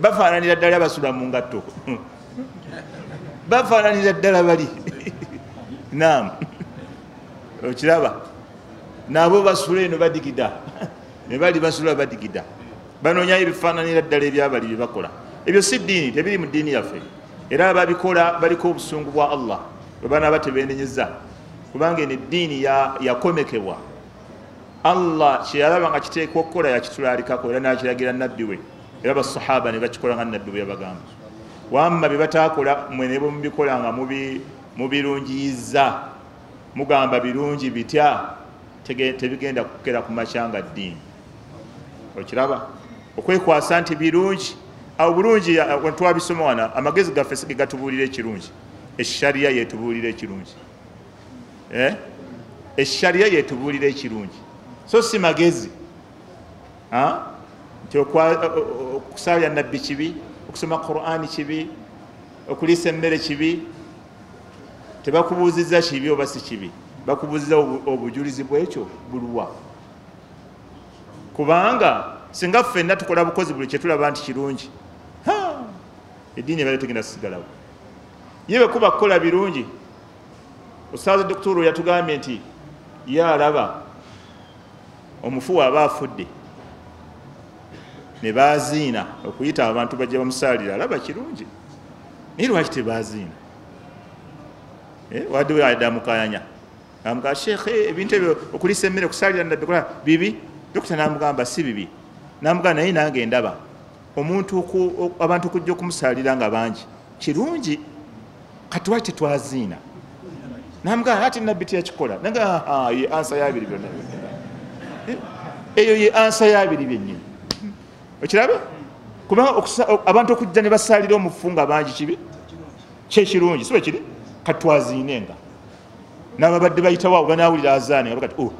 bafaananira ddala abasula mu ngatto, bafaananira ddala bali. Naam, okiraba nabo basula eno badigida, ne bali basula badigida, banoonyayo ebifaananira ddala ebyabali bye bakola. Ebyo si ddiini, tebiri mu ddiini yaffe. Era ababikola baliko obusungu bwa Allah bwe banaaba tebeenenyeza, kubanga eno eddiini yakomekebwa. Allah kyeyalaba nga kiteekwa okukola yakitulaalikako, era n'akiragira nabbi we, era basahaba ne bakikola nga nabbi bwe yabagamba. Wamma bye bataakola mmwe ne bwe mubikola nga mubirungiyiza, mugamba birungi bitya, tebigenda kukera ku makya nga ddiini. Okiraba okwekwasa nti birungi, awo bulungi twabisoma wana, amagezi gaffe si ge gatubuulira ekirungi, esharia yetubuulira ekirungi. Esharia yetubuulira ekirungi, so si magezi. Nti okusaalya nabbi kibi, okusoma Qur'ani kibi, okuliisa emmere kibi. Tebakubuuzizza kibi oba si kibi, bakubuuzizza obujulizi bwekyo buluwa. Kubanga singa ffenna tukola bukozi buli kyetulaba nti kirungi, eddiini ebadde tegenda kusigalawo. Ye bwe kuba kukola birungi, Ustaazi Dokitoro yatugambye nti ye alaba omufu aba afudde ne baziina okuyita abantu bajja bamusaalira, alaba kirungi. Naye lwaki tebaziina? Wadde adde amukayanya, amugamba sheekhe, ebintu ebyo okuliisa emmere, okusaalira nabbi kola bibi. Dokita n'amugamba si bibi, n'amugamba naye nange ndaba omuntu abantu okujja okumusaalira nga bangi kirungi, kati lwaki tetwaziina? N'amugamba ate nabbi teyakikola. Nanga ye ansa y'abiri byonna, eyo ye ansa y'abiri byennyini. Okiraba? Kubanga abantu okujja ne basaalira omufu nga bangi kibi, kyekirungi, si bwe kiri? Kati twaziinenga n'ababadde bayitawo awo banaawulira azaani nga bakati oh,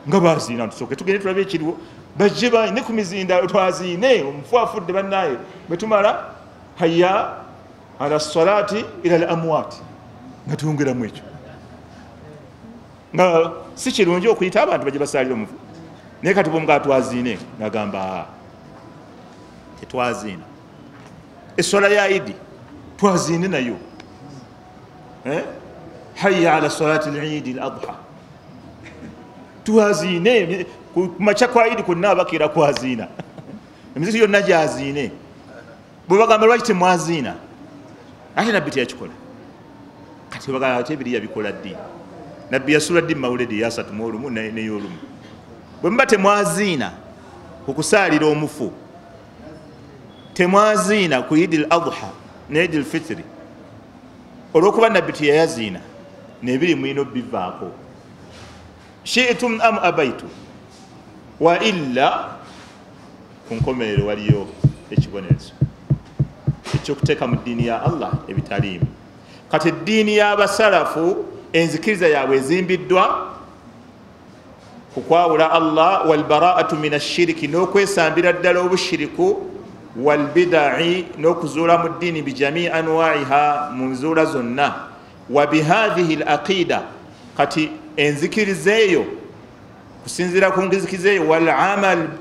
nga baziina, tusooke tugende tulabe ekiriwo, bajje ne ku mizinda twaziine, omufu afudde bannaaye. Bwe tumala hayya ala salati ila al amwat, nga twongeramu ekyo. Nga si kirungi okuyita abantu bajje basaalira omufu, naye kati bwomugaa twaziine, ngagamba tetwaziina. Eswala ya idi twaziine nayo, hayya ala salati al-idi al-adha, twaziine ku makya kwa idi konna abakeera kwaziina, emiziki yonna gyaziine. Bwe bagamba lwaki temwaziina, ate nabbi teyakikola. Kati bagamba ate ebiri yabikola ddi? Nabbi yasula ddi mu mawuledi ya 31 n'ey'olumu? Bwe muba temwaziina ku kusaalira omufu, temwaziina ku idi al-adha ne idi al-fitri, olw'okuba nabbi teyayaziina, n'ebiri mulina obivaako. Shi'tum am abaitu, wa illa ku nkomerero waliyo ekibonerezo ekyokuteeka mu ddiini ya Allah ebitaliimu. Kati eddiini y'abasalafu enzikiriza yaabwe ezimbiddwa ku kwawula Allah, walbaraatu min ashiriki, n'okwesambira ddala obushiriku, walbidai, n'okuzuula mu ddiini bijamii anwaiha, mu nzuula zonna. Wa bihadhihi al aqida, kati enzikiriza eyo Kusinziira ku nzikiriza eyo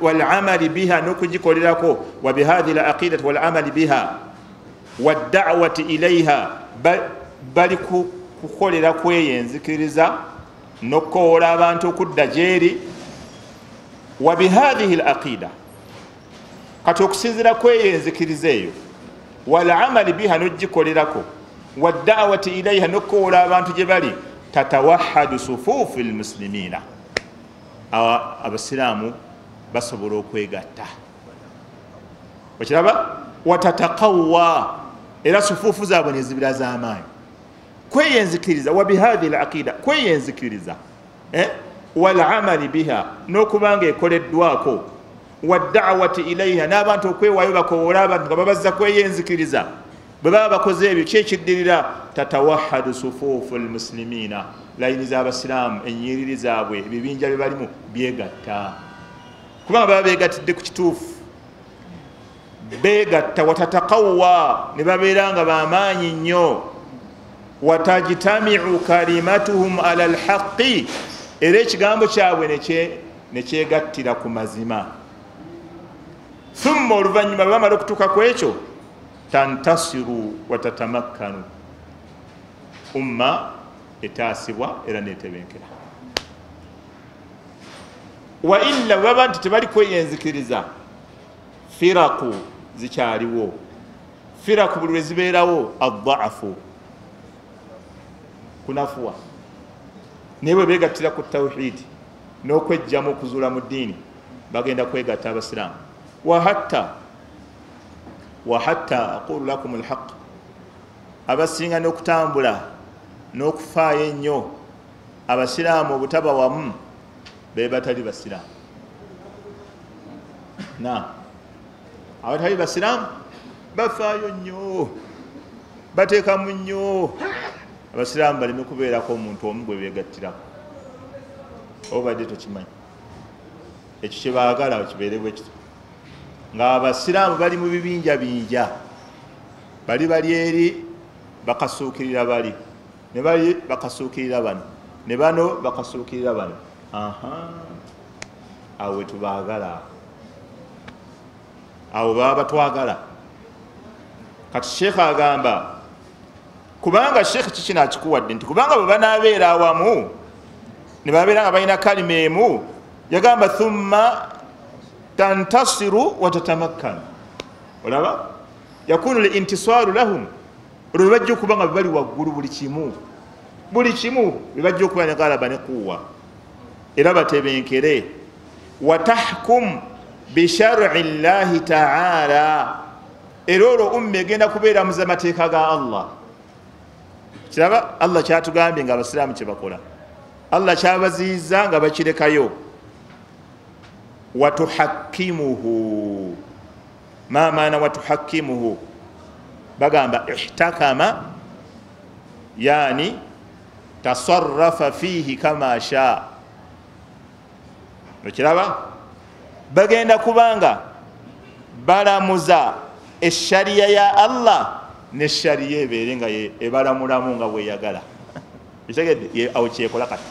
wal-amali biha, n'okugikolerako, wa bihadhihi al-aqidati wal-amali biha wad-da'wati ilayha, bali kukolera kweyo enzikiriza n'okukowoola abantu okudda gyeri. Wa bihadhihi al-aqida, kati okusinziira kweyo enzikiriza eyo wal-amali biha, n'ogikolerako, wad-da'wati ilayha, n'okukowoola abantu gye bali, tatawahhadu sufufu al-muslimina, abasiraamu basobola okwegatta. Okiraba? Watataqawwa, era sufuufu zaabwe nezibira z'amaanyi. Kweyo enzikiriza, wa bihadhihi al-aqida, kweyo enzikiriza wal-amali biha, n'okubanga ekoleddwako, wad-da'wati ilayha, n'abantu okwewaayo bakowoola abantu nga babazza kweyo enzikiriza. Bwe baba bakoze ebyo, ki ekiddirira? Tatawahhadu sufuufu al-muslimina, layini z'abasiraamu, ennyiriri zaabwe, ebibinja bye balimu byegatta, kubanga baba beegattidde ku kituufu. Beegatta, watataqawwa, ne babeera nga bamaanyi nnyo. Watajtamiu kalimatuhum ala alhaqi, era ekigambo kyabwe ne kyegattira ku mazima. Thumma, oluvannyuma bamala okutuuka ku ekyo, tantasiru watatamakkanu, umma etaasibwa era netebenkera. Wa illa, baba nti tebali kweyenzikiriza, firaku zikyaliwo. Firaku buli lwe zibeerawo, addaafu, kunafuwa. Naye bwe beegattira ku tawhidi n'okwejjamu okuzuula mu ddiini, bagenda kwegatta abasiraamu. Wa hatta aqulu lakum alhaq, abasinga n'okutambula n'okufaayo ennyo abasiraamu obutaba wamu be batali basiraamu. Na abatali basiraamu bafaayo nnyo, bateekamu nnyo abasiraamu baleme kubeerako omuntu omu gwe beegattirako. Obadde tokimanyi ekyo kye baagala kibeere bwe kityo, ng'abasiraamu bali mu bibinja binja, bali bali eri bakasuukirira bali, ne bali bakasuukirira bano, ne bano bakasuukirira bano. Aha, awo wetubaagala, awo baba batwagala. Kati Sheikh agamba, kubanga Sheikh kikino akikuwadde nti kubanga bwe banaabeera awamu ne babeera nga balina kalima emu, yagamba thumma tantasiru watatamakkanu. Olaba, yakunu lintisaaru lahum, olwo bebajja okuba nga bali waggulu buli kimu, buli kimu bebajja okuba ne galaba ne kuwa, era batebenkere. Watahkum bishar'i llahi ta'ala, era olwo umma egenda kubeera mu mateeka ga Allah. Kiraba Allah kyatugambye nga abasiraamu kye bakola, Allah kyabaziyiza nga bakirekayo. Watuhakimuhu, ma maana watuhakimuhu? Bagamba ihtakama, yani tasarrafa fihi kama shaa. Okiraba, bagenda kubanga balamuza eshariya ya Allah, ne shariya ebeere nga ebalamulamu nga bweyagala. Ekitegedde awo kyekola kati.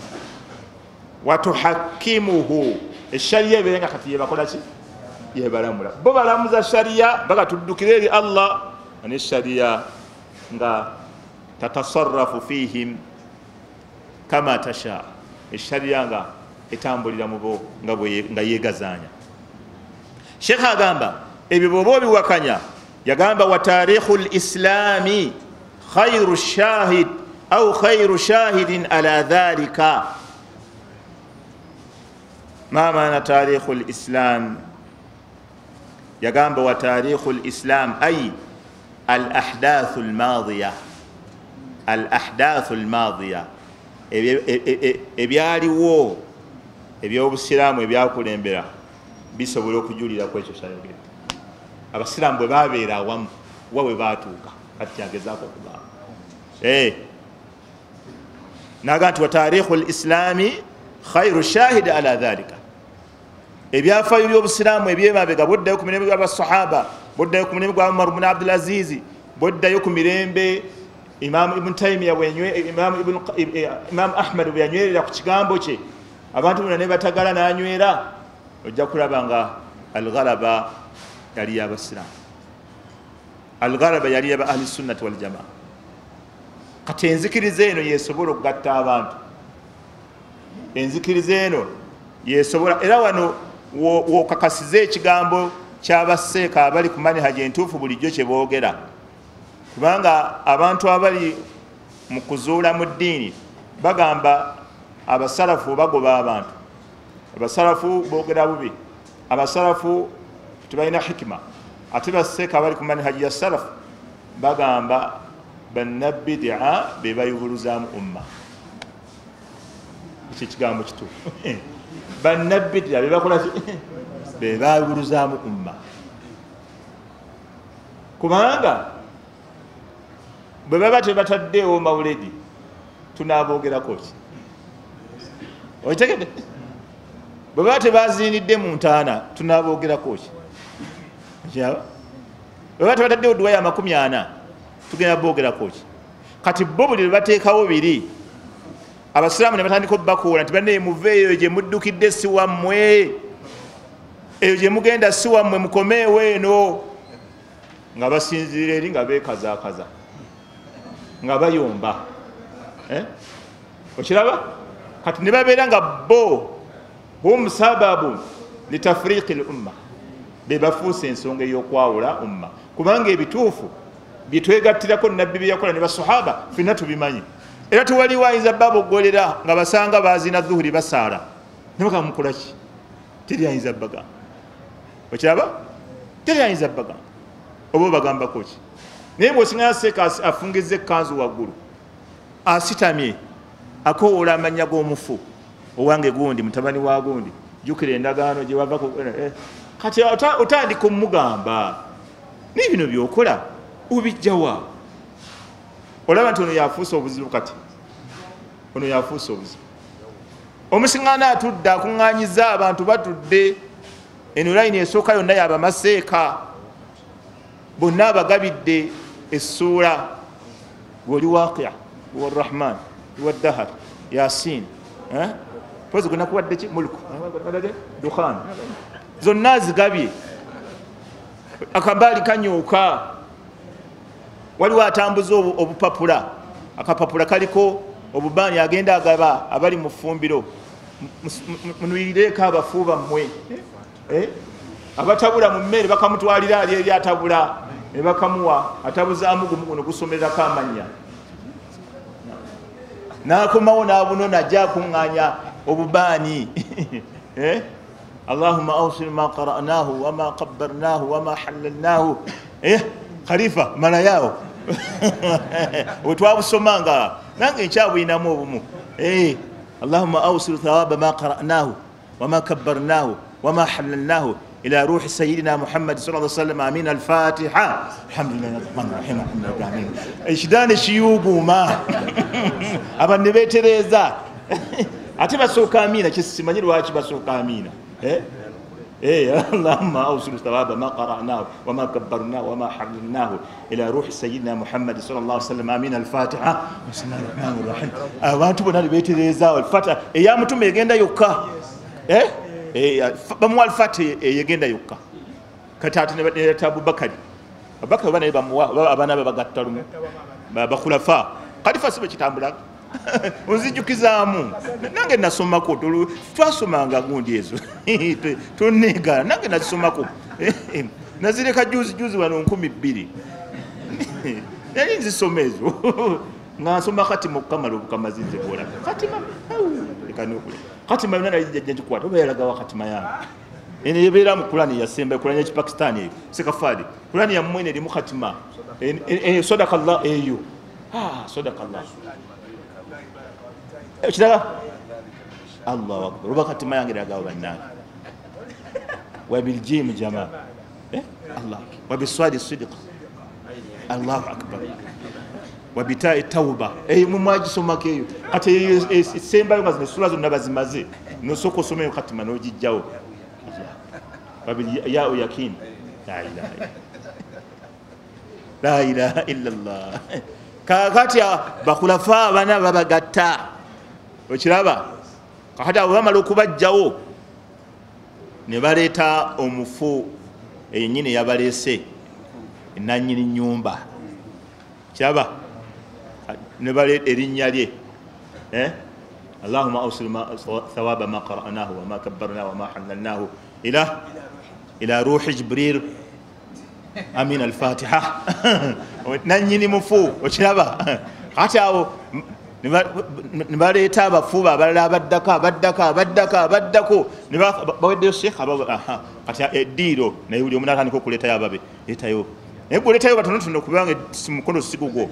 Watuhakimuhu, eshariya ebeere nga kati yebakola ki? Yebalamula. Bo balamuza shariya, baga tuddukire eri Allah, ne shariya nga tatasarrafu fihim kama tasha, eshariya nga etambulira mu bo nga yeegazaanya. Sheikh agamba ebyo bw'oba obiwakanya, yagamba wa tarikhu lislami khairu shahid au khairu shahidin ala dhalika. Ma maana tarikhu lislam? Yagamba wa tarikhu lislam ay al ahdathu almadiya, al ahdathu almadiya, ebyaliwo ebyobusiraamu ebyakulembera bisobola okujulira ku ekyo kyayogedde. Abasiraamu bwe babeera awamu wa we baatuuka, kati kyagezaako okugamba naga nti wa tarikhu lislami khairu shahidi ala dhalika. Ebyafaayo by'obusiraamu ebyemabega, boddayo ku mirembe gw'abasahaba, boddayo ku mirembe gwa Umar ibn Abdul Aziz, boddayo ku mirembe Imam Ibn Taymiya Imam Ahmad bwe yanywerera ku kigambo kye, Abantu bonna ne batagala n'anywera, ojja kulaba nga alghalaba yali y'abasiraamu, alghalaba yali yaba ahli sunnati wal jamaa. Kati enzikiriza eno yesobola okugatta abantu, enzikiriza eno yesobola. Era wano wokakasiza ekigambo ky'abaseeka abali ku manhaji entuufu bulijjo kye boogera, kubanga abantu abali mu kuzuula mu ddiini bagamba abasalafu bagoba abantu, abasalafu boogera bubi, abasalafu tebalina hikima. Ate baseeka abali ku manhaji ya salafu bagamba bannabidia be bayubuluzaamu umma. Ekyo ekigambo kituufu. Bannabidia be bakola ki? Be bayubuluzaamu umma. Kubanga bwe baba tebataddeewo mawuledi tunaboogerako ki? Okitegedde? Bwe baba tebaziinidde mu ntaana tunaboogerako ki? Bwe baba tebataddewo dduwa ya 40 tugenda boogerako ki? Kati bo buli lwe bateekawo biri, abasiraamu ne batandika obbakuula nti bannaye muveeyo gye muddukidde si wammwe, eyo gye mugenda si wammwe, mukomeewo eno. Nga basinziira eri nga beekazaakaza, nga bayomba. Okiraba? Kati ne babeera nga bo hum sababu litafriqi l umma, be bafuuse ensonga ey'okwawula umma, kubanga ebituufu byetwegattirako nabbi bye yakola ne basahaba ffenna tubimanyi. Era tewaliwo ayinza babogolera nga basanga bazina dhuhuri basaala ne bagamba mukola ki? Teri ayinza bagamba. Okiraba? Teri ayinza bagamba. Oba obagambako ki? Naye bw'osingana seeka afungizza ekkanzu waggulu, asitamye, akowoola amannya g'omufu, owange gundi, mutabani wa gundi, jjukira endagaano gye wava. Kati otandika omugamba naye bino by'okola obijjawa? Olaba nti ono yafuuse obuzibu. Kati ono yafuuse obuzibu. Omusiŋŋaana atudde akuŋŋaanyiza abantu batudde, eno layini esooka yonna yabamaseeka bonna abagabidde essuula, gweoli Waaqia, warrahman, waddahar, Yasin, pozi gwenakuwadde ki? Mulku, Dukhan, zonna azigabye. Akambaali kanyuuka, waliwo atambuza obupapula, akapapula kaliko obubaani, agenda agaba abali mu ffumbiro, munuyirireeko abafu bammwe. Abatabula mu mmere bakamutwalira ali eri atabula ne bakamuwa, atabuzaamu gumu guno gusomererako amannya, n'akomawo n'abunona ajja akuŋŋaanya obubaani. Allahumma awsil ma qara'nahu wama qabbarnahu wama halalnahu. Khalifa malayawo bwe twabusomanga nange nkyabulinamu obumu. Allahumma awsil thawaba ma qara'nahu wama kabbarnahu wama halalnahu ila ruhi sayyidina Muhammad sallallahu alaihi wasallam, amin. Al-Fatiha. Alhamdulillahi rahmani rahim, alhamdulillahi rabbil alamin. Ekidaani kiyuuguuma, abantu ne beetereeza, ate basooka amiina. Kisimanyi lwaki basooka amiina. Allahumma awsil thawaba ma qara'nahu wama kabbarnahu wama halalnahu ila ruhi sayyidina Muhammad sallallahu alaihi wasallam, amin. Al-Fatiha. Bismillahir rahmanir rahim. Abantu bonna ne beetereeza. Al-Fatiha eya mutume egenda yokka. Bamuwa Al-Fatiha eyegenda yokka. Kati ate ne baleeta Abubakari, Abubakari oba naye bamuwa, abaana be bagatta lumu bakhulafa. Khalifa si bwe kitambula. Onzijukizaamu nange nasomako, twasomanga gundi ezo tonneegaana, nange nazisomako, nazireka juzi juzi wano 2000 nali nzisoma ezo nga nsoma katima okukamala obukamazi nze bwolaba katima katima yonna nali jjajja ngikwata oba yalagawa katima yange eno ebeera mu Kurani yasemba, Kurani y'Ekipakisitaani eyo sekafaadi, Kurani yammwe eno erimu katima sadaka Allah eyo, sadaka Allah ekirala Allahu akbar. Oba katima yange eragawa bannange, wabiljimu jamaa, Allah wabiswadi sidiq, Allahu akbar, wabitai tauba eyo mumwagisomako eyo. Kati eyo esembayo nga zino essula zonna bazimaze, nosooka osomeyo katima n'ogijjawo yao yakin. La ilaha illa Allah. Kakati bakhulafa abana babagatta, okiraba Kakati abo bamala okubajjawo ne baleeta omufu yennyini yabaleese nannyini nnyumba, kiraba ne baleeta erinnya lye, Allahumma awsil thawaba ma qara'nahu wa ma kabbarnahu wa ma halalnahu ila ruhi Jibril amin al-Fatiha. Nannyini mufu, okiraba. Kati awo ne baleeta abafu abalala abaddako abaddako abaddako abaddako ne baweddeyo sheikh kati eddiiro naye buli omu n'atandika okuleetayo ababe, leetayo naye gwoleetayo batonotono kubanga mukono si gugwo,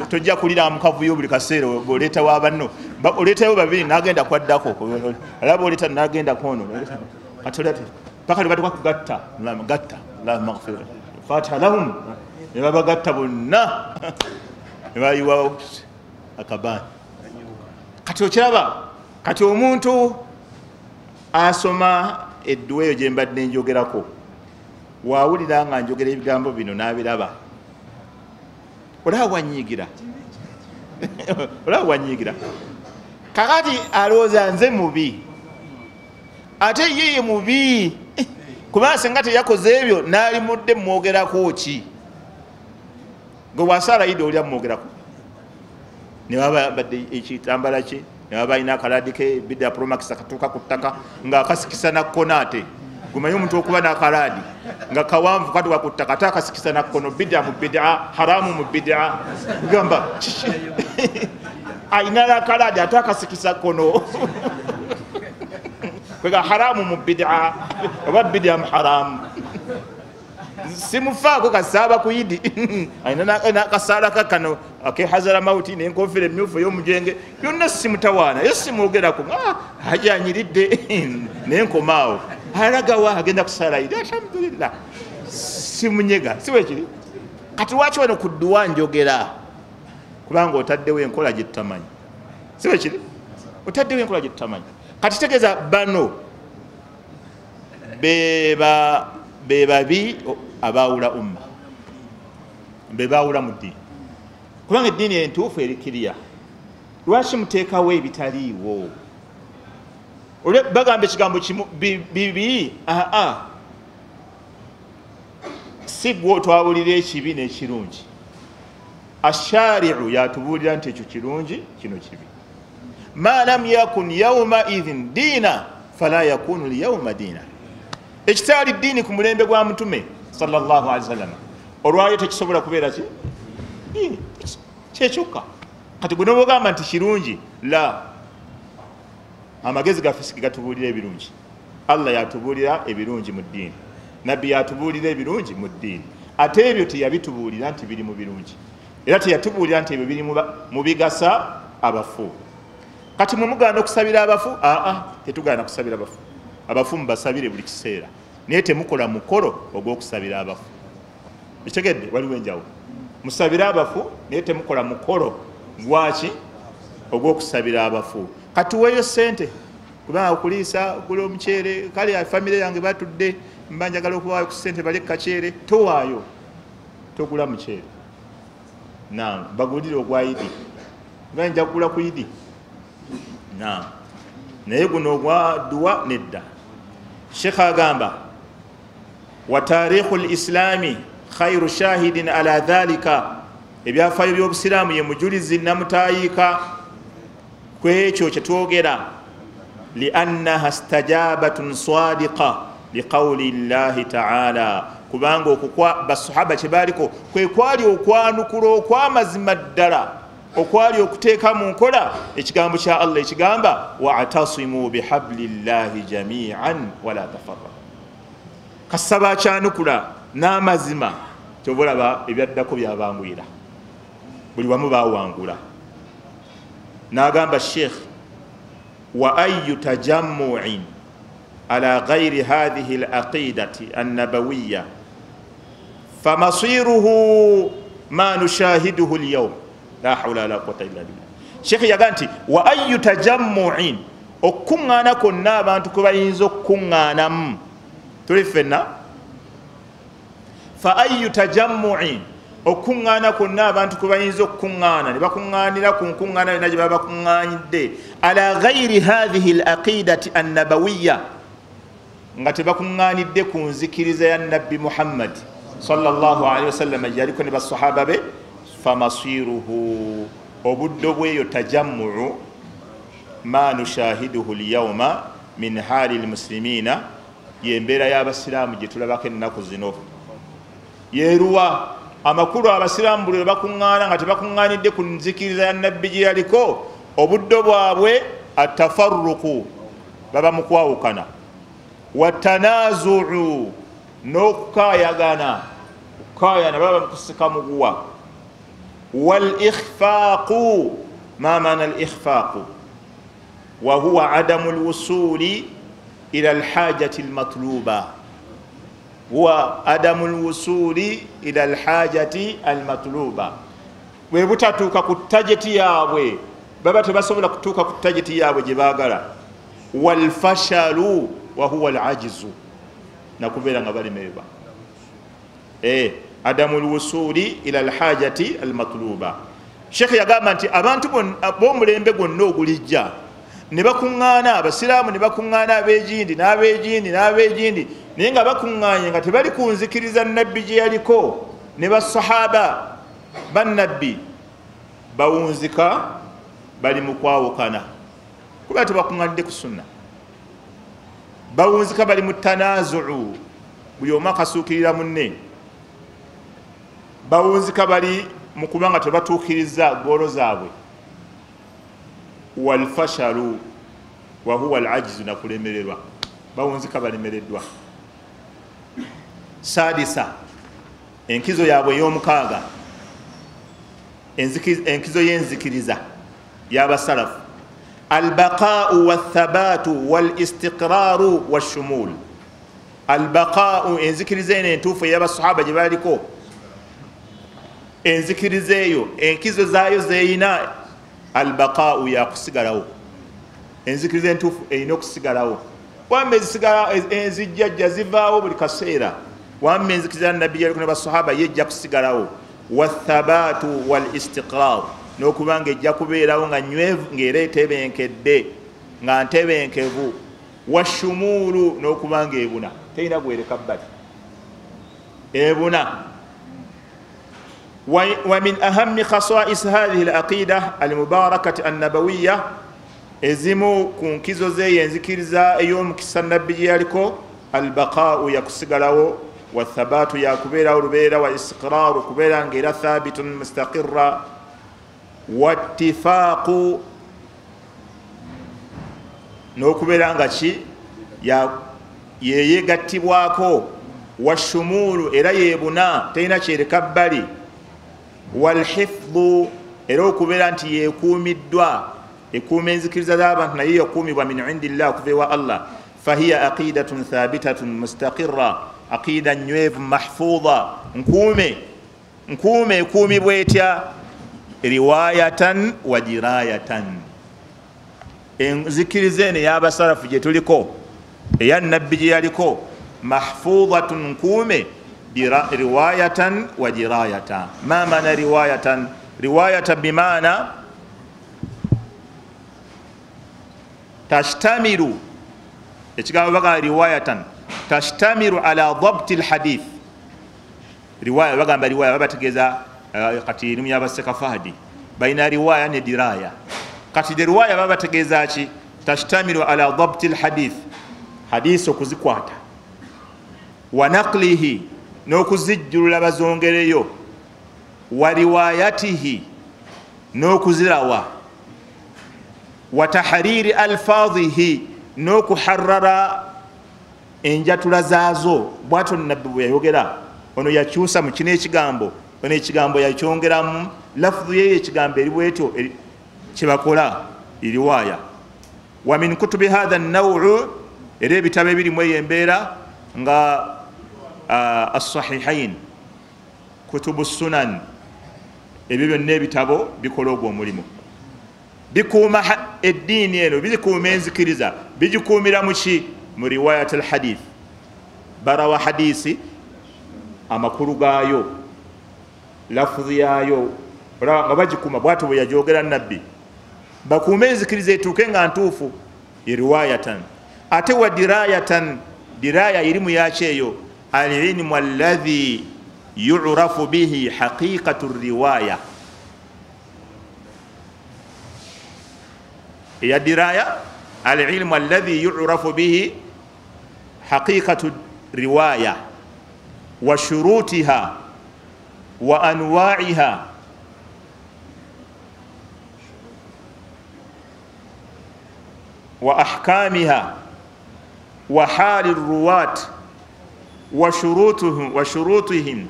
tojja kulira mu kavuyo buli kaseera bw'oleetawo abanno, oleetayo babiri n'agenda kwaddako, alaba oleeta n'agenda kwono, kati oleeta paka lwe batuuka kugatta, gatta Allahumma ighfir Fatiha lahum, ne babagatta bonna ne bayiwawo akabaani. Kati okiraba, kati omuntu asoma edduwa eyo gye mbadde njogerako waawulira nga njogera ebigambo bino n'abiraba, olaba wanyiigira, olaba wanyiigira. Kakati alowooza nze mubi, ate ye ye mubi, kubanga singa teyakoze ebyo n'alimudde mwogerako ki? Gwe wasaala yidde olya mwogerako, ne baba badde ekitambala kye, ne baba alina akaladi ke bidda Promax akatuuka ku ttaka ng'akasikisa nakkono, ate gumanyi omuntu okuba n'akalaadi nga kawanvu katuuka ku ttaka ate akasikisa nakkono, bidda mu bid'a, haramu mu bid'a, gamba alina n'akalaadi ate akasikisa kkono, kwega haramu mu bid'a oba bid'a mu haramu. Simufaako kasaaba ku yidi, alina n'akasaala kakano akehazara mauti n'enkofiira emyufu ey'omujenge, byonna simutawaana, yo simwogerako, haja anyiridde nenkomaawo alagawa agenda kusaala yidi, alhamdulillah, simunyega, si bwekiri. Kati lwaki wano ku dduwa njogera? Kubanga otaddewo enkola gye tutamanyi, si bwekiri? Otaddewo enkola gye tutamanyi. Kati tegeeza bano be babi abaawula umma, be baawula mu ddiini, kubanga eddiini entuufu eri kiriya. Lwaki muteekawo ebitaliiwo? Bagamba ekigambo kimu bibi, aa si gwe otwawulira ekibi n'ekirungi. Ashari'u yatubuulira nti ekyo kirungi, kino kibi. Ma lam yakun yawma idhin diina fala yakunu lyauma diina. Ekitaali ddiini ku mulembe gwa mutume sallallahu alaihi wasallam olwayo tekisobola kubeera ki ddiini, kyekyokka. Kati gwe n'obugamba nti kirungi, la, amagezi gaffe si gatubuulira ebirungi. Allah yatubuulira ebirungi mu ddiini, nabbi yatubuulira ebirungi mu ddiini, ate ebyo teyabitubuulira nti biri mu birungi, era teyatubuulira nti ebyo biri mu bigasa abafu. Kati mwe mugaana okusabira abafu? Aa, tetugaana kusabira abafu, abafu mubasabire buli kiseera, naye temukola mukolo ogw'okusabira abafu. Ekitegedde? Waliwo enjawulo. Musabire abafu naye temukola mukolo gwaki ogw'okusabira abafu. Kati weeyo ssente kubanga okuliisa okugula omuceere, kale famire yange batudde mba njagala okuwaayo ku ssente balye kaceere, towaayo, togula muceere, naam, bagulire ogwa yidi, nga nja kugula ku yidi, naam, naye guno ogwa dduwa nedda. Sheikh agamba wa tarikhu lislami khairu shahidin ala dhalika, ebyafaayo by'obusiraamu ye mujulizi namutayiika kwekyo kyetwogera. Liannaha stajabatun sadiqa liqawli llahi taala, kubanga okukwa basahaba kye baaliko kwe kwali okwanukula okw'amazima ddala okwali okuteeka mu nkola ekigambo kya Allah ekigamba wa'tasimu bihablillahi jami'an wala tafarraqu. Kasaba kyanukula n'amazima, kyova olaba ebyaddako byabanguyira, buli wamu baawangula. N'agamba Sheikh wa ayu tajammu'in ala ghairi hadhihi al-aqidati an-nabawiyya famasiruhu ma nushahiduhu al-yawm la hawla wala quwwata illa billah. Sheikh yaga nti wa ayu tajammu'in, okuŋŋaana kwonna abantu kwe bayinza okuŋŋaanamu, tuli ffenna. Fa ayu tajammu'in, Okuŋŋaana kwonna abantu kwe bayinza okukuŋŋaana ne bakuŋŋaanira ku nkuŋŋaana yonna gye baba bakuŋŋaanidde, ala ghairi hathihi alaqidati annabawiya, nga tebakuŋŋaanidde ku nzikiriza ya Nabbi Muhammad sallallahu alaihi wasallam gye yaliko ne basahaba be, famasiruhu, obuddo bweyo tajammuu ma nushahiduhu lyauma min hali lmuslimina, yembeera y'abasiraamu gye tulabako ennaku zino. Yeruwa amakulu abasiraamu buli lwe bakuŋŋaana nga tebakuŋŋaanidde ku nzikiriza ya Nabbi gye yaliko, obuddo bwabwe atafarruku, baba mu kwawukana, watanazuu, n'okukayagana, kukayana, baba mukusika muguwa, wal ikhfaqu. Ma maana al ikhfaqu? Wa huwa adamu alwusuli ila alhajati almatluba, huwa adamu alwusuli ila alhajati almatluba, bwe butatuuka ku target yaabwe, baba tebasobola kutuuka ku target yaabwe gye baagala. Walfashalu wa huwa alajizu, nakubeera nga balemererwa. Adamu lwusuli ila alhajati almatluba. Shekhe yagamba nti abantu b'omulembe gwonna ogulijja ne bakuŋŋaana, abasiraamu ne bakuŋŋaana, ab'egindi n'ab'egindi n'ab'egindi, naye nga bakuŋŋaanye nga tebali ku nzikiriza Nabbi gye yaliko ne basahaba bannabbi, bawunzika bali mu kwawukana kuba tebakuŋŋaanidde ku sunna. Bawunzika bali mu tanazuu, buli omu akasuukirira munne. Bawunzika bali mu kuba nga tebatuukiriza goolo zaabwe. Walfashalu wa huwa alajizu, nakulemererwa, bawunzika balemereddwa. Sadisa, enkizo yaabwe ey'omukaaga, enkizo y'enzikiriza y'abasalafu, albaqau wathabatu walistiqraru washumul. Albaqau, enzikiriza eno entuufu ey'abasahaba gye baliko, enzikiriza eyo enkizo zaayo zeyina, albaqau, yakusigalawo. Enzikiriza entuufu erina okusigalawo. Wamma ezisigala enzijjajja zivaawo buli kaseera, wamma enzikiriza ya Nabbi yaliko ne basahaba yejja kusigalawo. Wathabatu wal istiqrar, n'okuba nga ejja kubeerawo nga nywevu, ng'era etebenkedde, nga ntebenkevu. Washumuulu, n'okuba nga ebuna, terina gwereka bbali, ebuna. ومن أهم خصائص هذه العقيدة المباركة النبوية, ezimu ku nkizo zeeyo enzikiriza ey'omukisa Nabbi gye yaliko, albaqaau, yakusigalawo, wathabatu, yakubeerawo lubeera, wa istiqraaru, kubeera nga era thabitun mustaqira, wattifaaqu, n'okubeera nga ki yeyegattibwako, washumuulu, era yebuna, terina kyereka bbali, walhifdhu, era okubeera nti yekuumiddwa, ekuuma enzikiriza z'abantu, naye yakuumibwa min indillah, okuva ewa Allah. Fahiya aqidatun thabitatun mustaqira, aqida nywevu, mahfudha, nkuume. Nkuume ekuumibwa etya? Riwayatan wa dirayatan. Enzikiriza eno ey'abasalafu gye tuliko, eya Nabbi gye yaliko, mahfudhatun, nkuume, riwayatan wa dirayatan. Ma maana riwayatan? Riwayatan bimaana tashtamiru, ekigambo bagamba riwayatan tashtamiru ala dabti lhadith. Riwaya, bagamba riwaya babategeeza kati erimu yabasekafahadi balina riwaya ne diraya. Kati de riwaya babategeeza ki? Tashtamiru ala dabti lhadith, hadisi okuzikwata, wa naqlihi, n'okuzijjulula bazongereyo, wa riwayatihi, n'okuzirawa, wa tahariri alfadhihi, n'okuharara enjatula zaazo. Bwatyo Nabbi bwe yayogera, ono yakyusa mu kino ekigambo, ono ekigambo yakyongeramu lafudhu yeyo, ekigambo eri bwetyo kyebakola eriwaaya. Wa min kutubi hatha nauu, era ebitabo ebirimu eyo embeera nga assahihain, kutubu sunan, ebyo byonna ebitabo bikola ogwo omulimu, bikuuma eddiini eno, bikuuma enzikiriza. Bigikuumira muki? Mu riwayat alhadith, barawa hadisi amakulu gaayo. Lafuzi yaayo olaba nga bagikuuma, bwatyo bwe yajogera nabbi, bakuume enzikiriza etuuke nga ntuufu. Riwayatan ate wa dirayatan, diraya irimu yaki eyo? Alilmu alladhi yurafu bihi haqiqatu riwaya. Eya diraya, alilmu alladhi yurafu bihi haqiqatu riwaya wa shurutiha wa anwa'iha wa ahkamiha wa hali ruwat wa shurutuhum wa shurutihim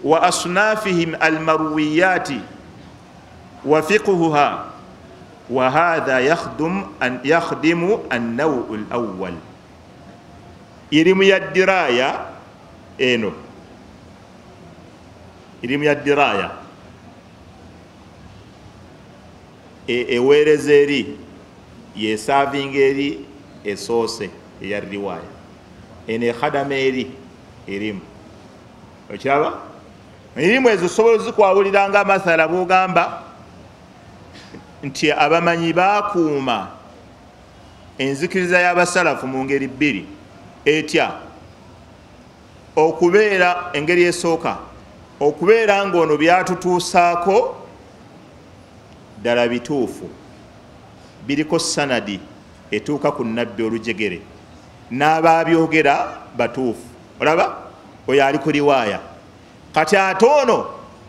wa asnafihim almarwiyati wa fiqhuha wa hadha yakhdimu an-naw' al-awwal. Ilimu ya diraya eno, ilimu ya diraya eweereza eri yesavinga eri esoose eya riwaya, eno ekhadama eri erimu. Okiraba erimu ezo sobola zikwawuliranga amasala bwogamba nti abamanyi bakuuma enzikiriza y'abasalafu mu ngeri bbiri. Etya? Okubeera engeri esooka, okubeera ng'ono byatutuusaako ddala bituufu, biriko sanadi etuuka ku nabbi olujegere, n'ababyogera batuufu. Olaba oyo ali ku riwaaya. Kati ate ono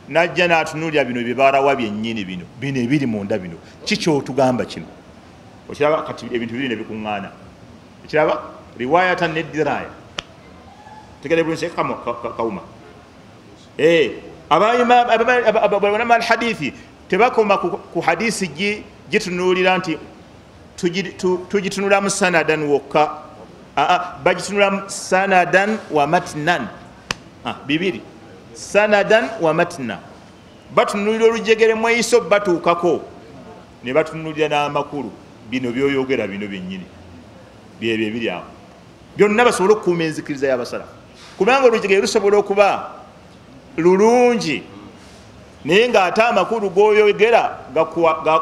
najja n'atunuulira bino bibarawa byennyini, bino bino ebiri munda bino, kikyotugamba kino. Okiraba kati ebintu bibiri ne bikuŋŋaana. Okiraba riwayatan ne diraya. Tegere bulungi kawuma. Abalama alhadithi tebakoma ku hadisi gitunuulira nti tugitunulamu sanadan wokka, bagitunulamu sanadan wa matnan, bibiri, sanadan wa matna. Batunuulira olujegere mweyiso batuukako ne batunuulira n'amakulu, bino byoyogera bino byennyini byebyo ebiri awo byonna, basobole okukuuma enzikiriza y'abasalafu. Kubanga olujegere lusobola okuba lulungi naye ng'ate amakulu g'oyogera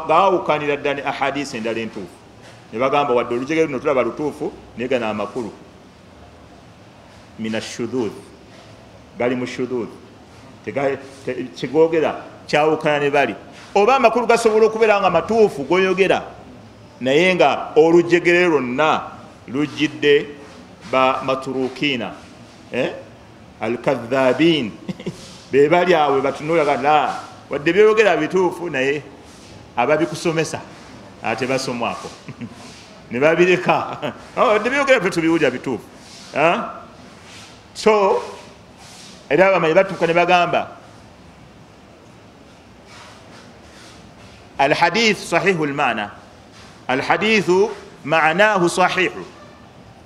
gaawukanira ddala ne ahadisi endala entuufu, ne bagamba wadde olujegere luno tulaba lutuufu naye gano amakulu mina shudhudh, gali mu shudhudh, kigogera kyawukana ne bali. Oba amakulu gasobola okubeera nga matuufu g'oyogera naye nga olujegere lwonna lujjidde ba maturukina, alkadhabin, be bali awe batunuula la wadde byogera bituufu naye ababikusomesa ate basomwako ne babireka, wadde byogera ffe tubiwulira bituufu. So era abamanyi batuuka ne bagamba alhadith sahihu lmaana, alhadithu maanahu sahihu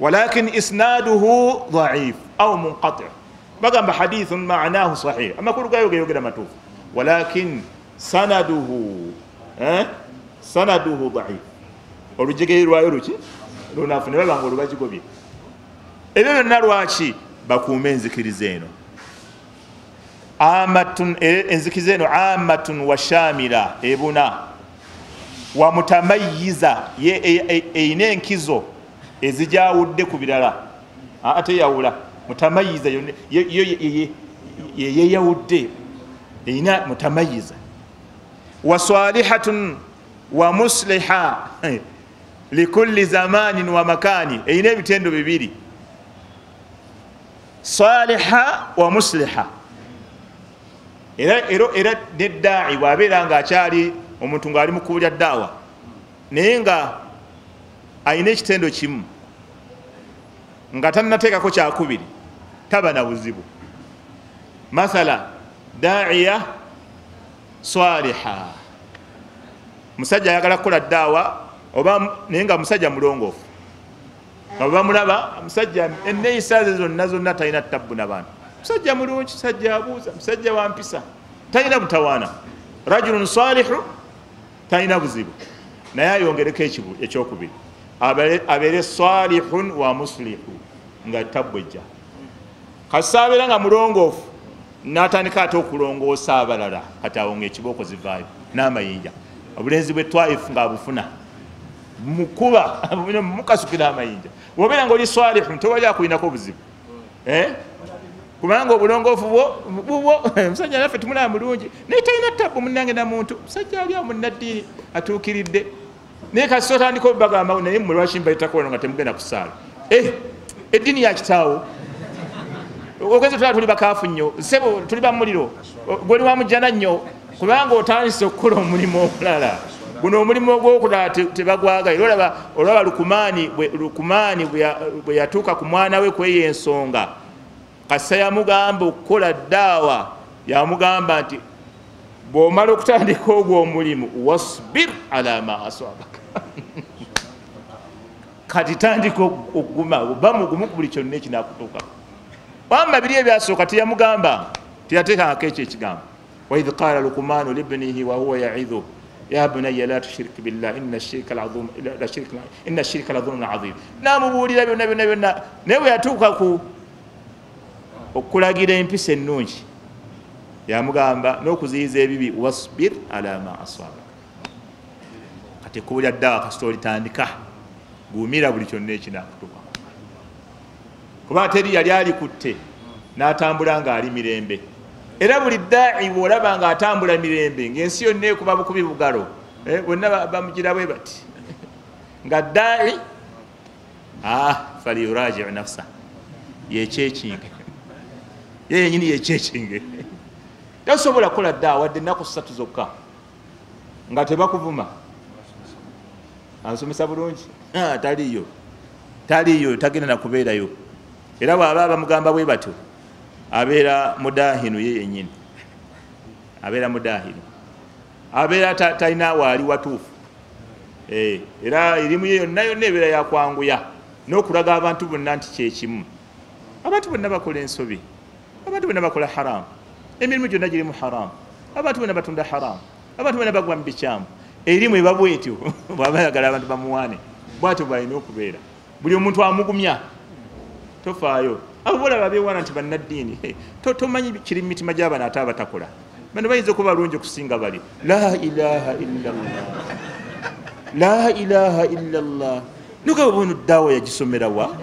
walakin isnaduhu dhaif au munqati. Bagamba hadithun maanahu sahih, amakulu gayo gayogera matuufu, walakin sanaduhu sanaduhu dhaif, olujegere lwayo luki lunafu, ne babanga olubagigobye. Ebyo byonna lwaki bakuume enzikiriza eno amatun, enzikiriza eno amatun wa shamila, ebuna wa mutamayiza, eyina enkizo ezijawudde ku birala, ate yawula mutamayiza yeyawudde, eyina mutamayiza wa salihatun wa musliha likulli zamanin wa makani, eyina ebitendo bibiri, saliha wa musliha. Era nedda'i bw'abeera ng'akyali omuntu ng'ali mu kkubo lya daawa naye nga ayina ekitendo kimu nga tannateekako kyakubiri, taba na buzibu. Mathala daiya saliha, musajja ayagala kukola daawa oba naye nga musajja mulongoofu, nga bwe bamulaba musajja enneeyisa ze zonna zonna talina tabbu na bantu, musajja mulungi, musajja abuuza, musajja wa mpisa, talina butawaana, rajulun salihu, talina buzibu. Naye ayongereko ekyokubiri, abeere salihun wa muslihu, nga tabbu ejja. Kasita abeera nga mulongoofu N'atandika ate okulongoosa abalala, kati awo ng'ekibooko zivaayo n'amayinja. Obulenzi bwe Twaifu ng'abufuna mukuba mukasukira amayinja. Bw'obeera ng'oli swalihu tewali akulinako obuzibu, kubanga obulongoofu bwo omusajja naffe tumulaba mulungi naye talina ttabu munnange na muntu, musajja ali awo munnaddiini atuukiridde. Naye kasita otandika obagamba naye mmwe lwaki mbayitako wano nga temugenda kusaala? Eddiini ya kitaawo ogenze tulaba tuli bakaafu nnyo, ssebo tuli ba muliro, gwoli wa mujjana nnyo, kubanga otandise okukola omulimu omulala. Guno omulimu ogw'okulala tebagwagala. Era olaba Lukumaani bwe yatuuka ku mwana we kweyo ensonga, kasa yamugamba okukola ddaawa, yamugamba nti bw'omala okutandika ogwo omulimu wasbir ala ma asabaka, kati tandika okuguma, oba mugumu ku buli kyonna ekinaakutuukako. Wamma biri ebyasooka teyamugamba, teyateekangako ekyo ekigambo. Waidh qaala Lukumaanu libnihi wahuwa yaidhu ya bunayya la tushrik billah inna shirka ladhulmun adhim. N'amubuulira byonna byonna byonna, naye bwe yatuuka ku okulagira empisa ennungi yamugamba n'okuziyiza ebibi, wasbir ala ma asabaka. Kati ekkubo lya ddawa kasita olitandika, gumira buli kyonna ekinaakutuukako, kuba teri yali alikutte n'atambula ng'ali mirembe. Era buli ddaai bw'olaba ng'atambula mirembe ng'ensi yonna ekuba bukubi bugalo, bonna bamugira bwe bati nga ddaai faliyurajiu nafsa, yekyekinge ye yennyini, yekyekinge. Tosobola kukola ddaawa wadde ennaku 3 zokka nga tebakuvuma. Ansomesa bulungi, taliyo taliyo, tagenda nakubeerayo. Era bw'aba bamugamba bwe batyo abeera mudahinu ye yennyini, abeera mudahinu, abeera talina waali watuufu. Era erimu ye yonna yonna ebeera yakwanguya n'okulaga abantu bonna nti kyekimu. Abantu bonna bakola ensobi, abantu bonna bakola haramu, emirimu gyonna girimu haramu, abantu bonna batunda haramu, abantu bonna bagwa mu bikyamu. Erimu eba bwetyo, bw'aba ayagala abantu bamuwaane bwatyo bw'alina okubeera. Buli omuntu amugumya, tofaayo. Abo bolaba beewaana nti bannaddiini, tomanyi kiri mu mitima gy'abano ate abatakola. Bano bayinza okuba balungi okusinga bali. La ilaha illallah, la ilaha illallah. Nugaba bono ddaawa yagisomera wa?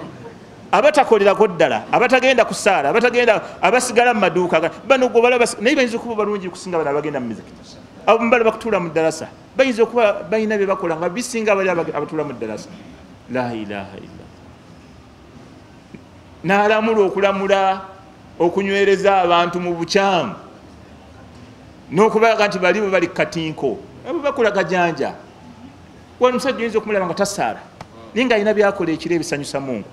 Abatakolerako ddala, abatagenda kusaala, abatagenda, abasigala mu maduuka bano gwe balaba, naye bayinza okuba balungi okusinga bano abagenda mu mizikiti. Abo mbala bakutuula mu ddalasa, bayinza okuba balina bye bakola nga bisinga bali abatuula mu ddalasa. La ilaha illallah. N'alamula okulamula okunywereza abantu mu bukyamu n'okubalaga nti bali bwe bali katinko, abo bakola gajanja. Wano omusajja oyinza okumulaba nga tasaala, naye ng'alina by'akola ekiro ebisanyusa Mungu.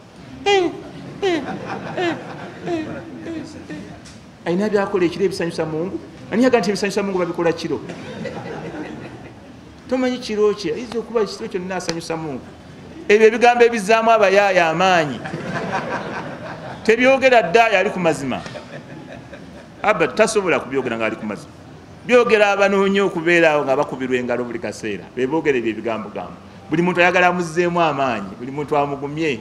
Alina by'akola ekiro ebisanyusa Mungu. Ani yaga nti ebisanyusa Mungu babikola kiro? Tomanyi kiro ki, ayinza okuba ekiro kyonna asanyusa Mungu. Ebyo ebigambo ebizzaamu abayaaya amaanyi tebyogera ddaaya ali ku mazima. Aba tasobola kubyogera ng'ali ku mazima. Byogera abanoonya okubeera awo nga bakubirwa engalo buli kaseera, be boogera ebyo ebigambo gambo. Buli muntu ayagala amuzzeemu amaanyi, buli muntu amugumye.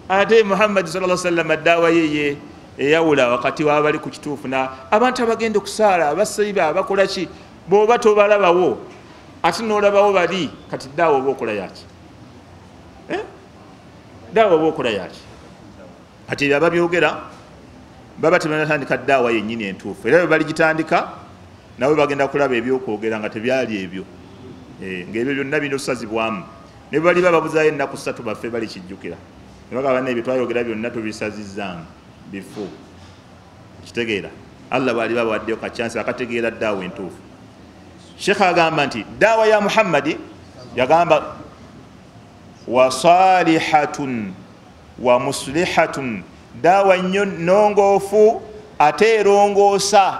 Ate Muhammad sallallahu alaihi wasallam daawa ye eyawula wakati w'abali ku kituufu na abantu abagenda okusaala, abasiiba, abakola ki, bw'oba tobalabawo ate n'olabawo bali, kati daawa oba okola yaki? Daawa oba okola yaki? Kati ebyo ababyogera baba tebanatandika daawa yennyini entuufu, era bwe baligitandika nabo bagenda kulaba ebyokwogera nga tebyali ebyo, ng'ebyo byonna birina okusazibwamu. Ne bwe baliba babuzaayo ennaku 3 baffe balikijjukira ne bagamba banne ebyo twayogera byonna tubisazizzaamu bifu. Kitegeera Allah bw'aliba abawaddeyo ka chance akategeera daawa entuufu. Sheikh agamba nti daawa ya Muhammadi yagamba wa salihatun wa muslihatun, daawa nnyo nnongoofu ate erongoosa,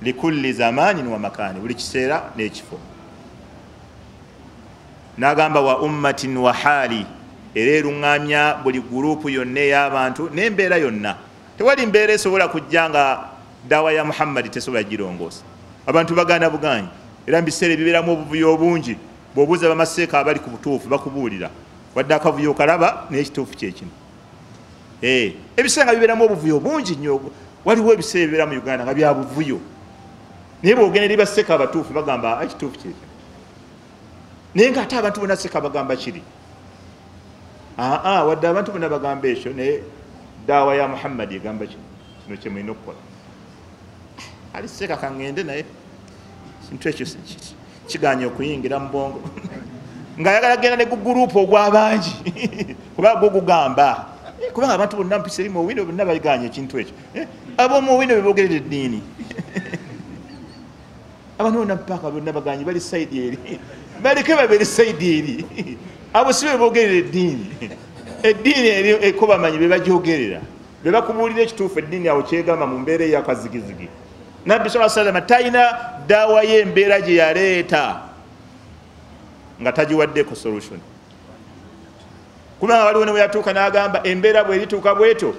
likulli zamanin wa makaani, buli kiseera n'ekifo. N'agamba wa ummatin wa haali, era eruŋŋamya buli gurupu yonna ey'abantu n'embeera yonna. Tewali mbeera esobola kujja nga daawa ya Muhammadi tesobola girongoosa. Abantu bagaana bugaanyi, era mu biseera ebibeeramu obuvuyo obungi, bw'obuuza bamaseeka abali ku butuufu bakubuulira, wadde akavuyo okalaba naye ekituufu kye kino. Ebiseera nga bibeeramu obuvuyo bungi nnyo, Waliwo ebiseera ebibeera mu Uganda nga bya buvuyo, naye bw'ogenda eri baseka abatuufu bagamba ekituufu kiri, naye ng'ate abantu bonna seka bagamba kiri. Wadde abantu bonna bagamba ekyo, naye daawa ya Muhammad egamba kino, kino kye mulina okukola. Ali seka kaŋŋende, naye kintu ekyo kiganye okuyingira mu bwongo. Ng'ayagala genda ne gugurupu ogw'abangi kuba gwo gugamba, kubanga abantu bonna mpisa eri mu Owino bonna baganye ekintu ekyo. Ab'omu Owino be boogerera eddiini, abantu bonna mpaka bonna baganye, bali sayidi eri, baleke babeere sayidi eri. Abo si be boogerera eddiini. Eddiini eri eko bamanyi be bagyogerera, be bakubuulira ekituufu. Eddiini awo kyegamba mu mbeera ey'akazigizigi. Nabbi sallallahu alaihi wasallam talina daawa ye embeera gye yaleeta nga tagiwaddeko solution, kubanga waliwo ne bwe yatuuka n'agamba embeera bw'erituuka bwetyo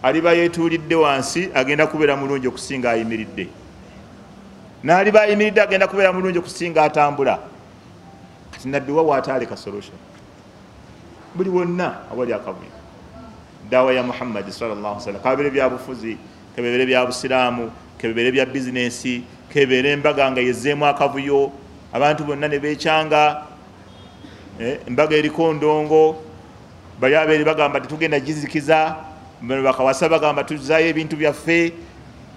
aliba yeetuulidde wansi agenda kubeera mulungi okusinga ayimiridde, n'aliba ayimiridde agenda kubeera mulungi okusinga atambula. Kati Nabbi wa waataaleka solution buli wonna awali akavuyo. Daawa ya Muhammadi sallallahu alaihi wasallam, kabeere bya bufuzi, kebeere bya busiraamu, kebeere bya bizinensi, kebeere embaga nga yezzeemu akavuyo, abantu bonna ne beekyanga, embaga eriko ndongo, bali abeeri bagamba tetugenda gizikiza, bano bakawasa bagamba tuzaayo ebintu byaffe.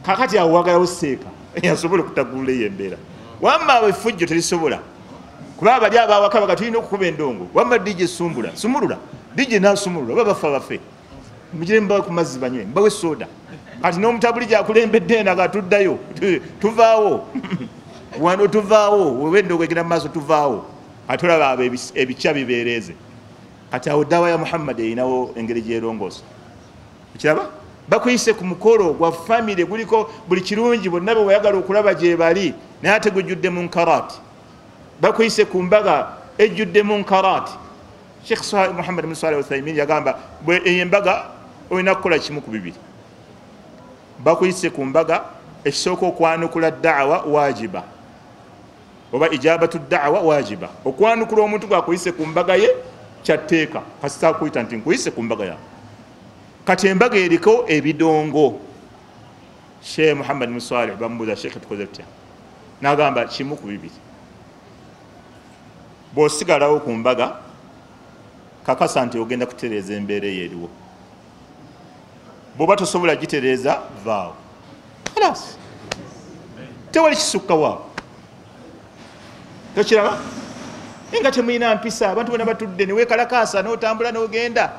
Kakati awo wagalawo seeka yasobola okutagulula eyo embeera. Wamma abo effujjo terisobola, kuba bali abawaka baga tulina okukuba endongo, wamma DJ sumbula sumulula, DJ nasumulula, oba bafa bafe, mugire mbawe ku mazzi banywe, mbawe soda. Kati n'omutabuli gyakulembedde eno aga tuddayo, tuvaawo wano, tuvaawo weba endongo egenda mu maaso, tuvaawo. Ate olaba abo ebikya bibeereeze. Kati awo daawa ya Muhammad erinawo engeri gyerongoosa. Okiraba bakuyise ku mukolo gwa famire guliko buli kirungi, bonna be wayagala okulaba gye bali, naye ate gujjudde munkaraati. Bakuyise ku mbaga ejjudde munkaraati. Sheikh Muhammad bin Saleh Uthaymin yagamba eyo embaga olina kukola kimu ku bibiri. Bakuyise ku mbaga, ekisooka okwanukula daawa wajiba, oba ijabatu daawa wajiba. Okwanukula omuntu gwakuyise ku mbaga ye kyatteeka, kasita akuyita nti nkuyise ku mbaga yange. Kati embaga eriko ebidongo. Sheikh Muhammad bin Saleh bamubuuza, Sheikh tukoze tutya? N'agamba kimu ku bibiri. Bw'osigalawo ku mbaga, kakasa nti ogenda kutereeza embeera eyo eriwo. Bw'oba tosobola gitereeza, vaawo. Khalas, tewali kisukka waawo. Tokiraba? Nga temulina mpisa, abantu bonna batudde ne weekalakaasa n'otambula n'ogenda.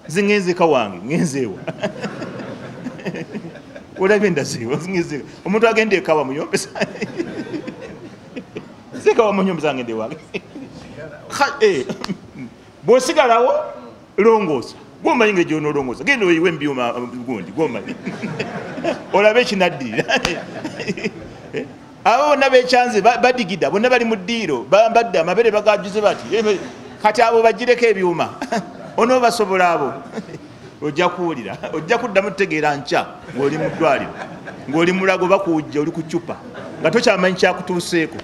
Nze ngenze eka wange, ngenzeewa. Olabye ndazeewa, ngenzeewa. Omuntu agenda eka wamuyombesa. Nze eka wamunyombesa ngende wange. Bw'osigalawo longoosa, gwomanyi nga gy'onoolongoosa, genda oyiwe embyuma gundi gwomanyi, olabe ekinaddirira. Abo bonna bekyanze badigida, bonna bali mu ddiiro, bambadde amabere bagajuze bati. Kati abo bagireko ebyuma, onoobasobola abo? Ojja kuwulira, ojja kuddamu tutegeera nkya ng'oli mu ddwaliro, ng'oli mulago bakuwujja, oli ku ccupa nga tokyamanyi kyakutuuseeko.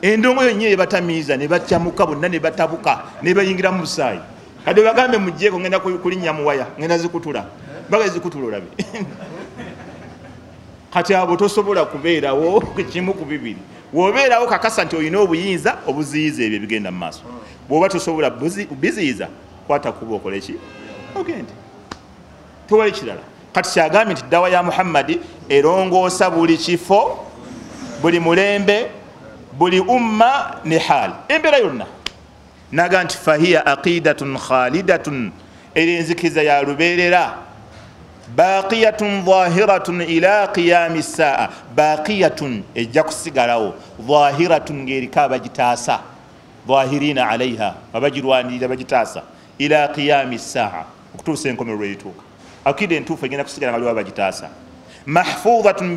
Endongo yonna ebatamiiza ne batyamuka bonna ne batabuka ne bayingira mu musaayi. Kati bagambe muggyeko, ngenda kulinnya mu waya, ngenda zikutula, baga zikutula olabe. Kati abo tosobola kubeerawo kimu ku bibiri. Bw'obeerawo kakasa nti olina obuyinza obuziyiza ebyo ebigenda mu maaso. Bw'oba tosobola biziyiza, kwata kuba okole ki? Ogende. Tewali kirala. Kati kyagambye nti ddawa ya Muhammadi erongoosa buli kifo, buli mulembe, buli umma ne haali, embeera yonna. Naga nti fahiya aqidatun khalidatun, eri enzikiriza ya lubeerera, baqiyatun zahiratun ila qiyami saa. Baqiyatun ejja kusigalawo, zahiratun ng'eriko abagitaasa, zahirina alaiha, abagirwanirira bagitaasa, ila qiyami saa, okutuusa enkomerero lw'erituuka. Akida entuufu egenda kusigala nga waliwo abagitaasa. Mahfudhatun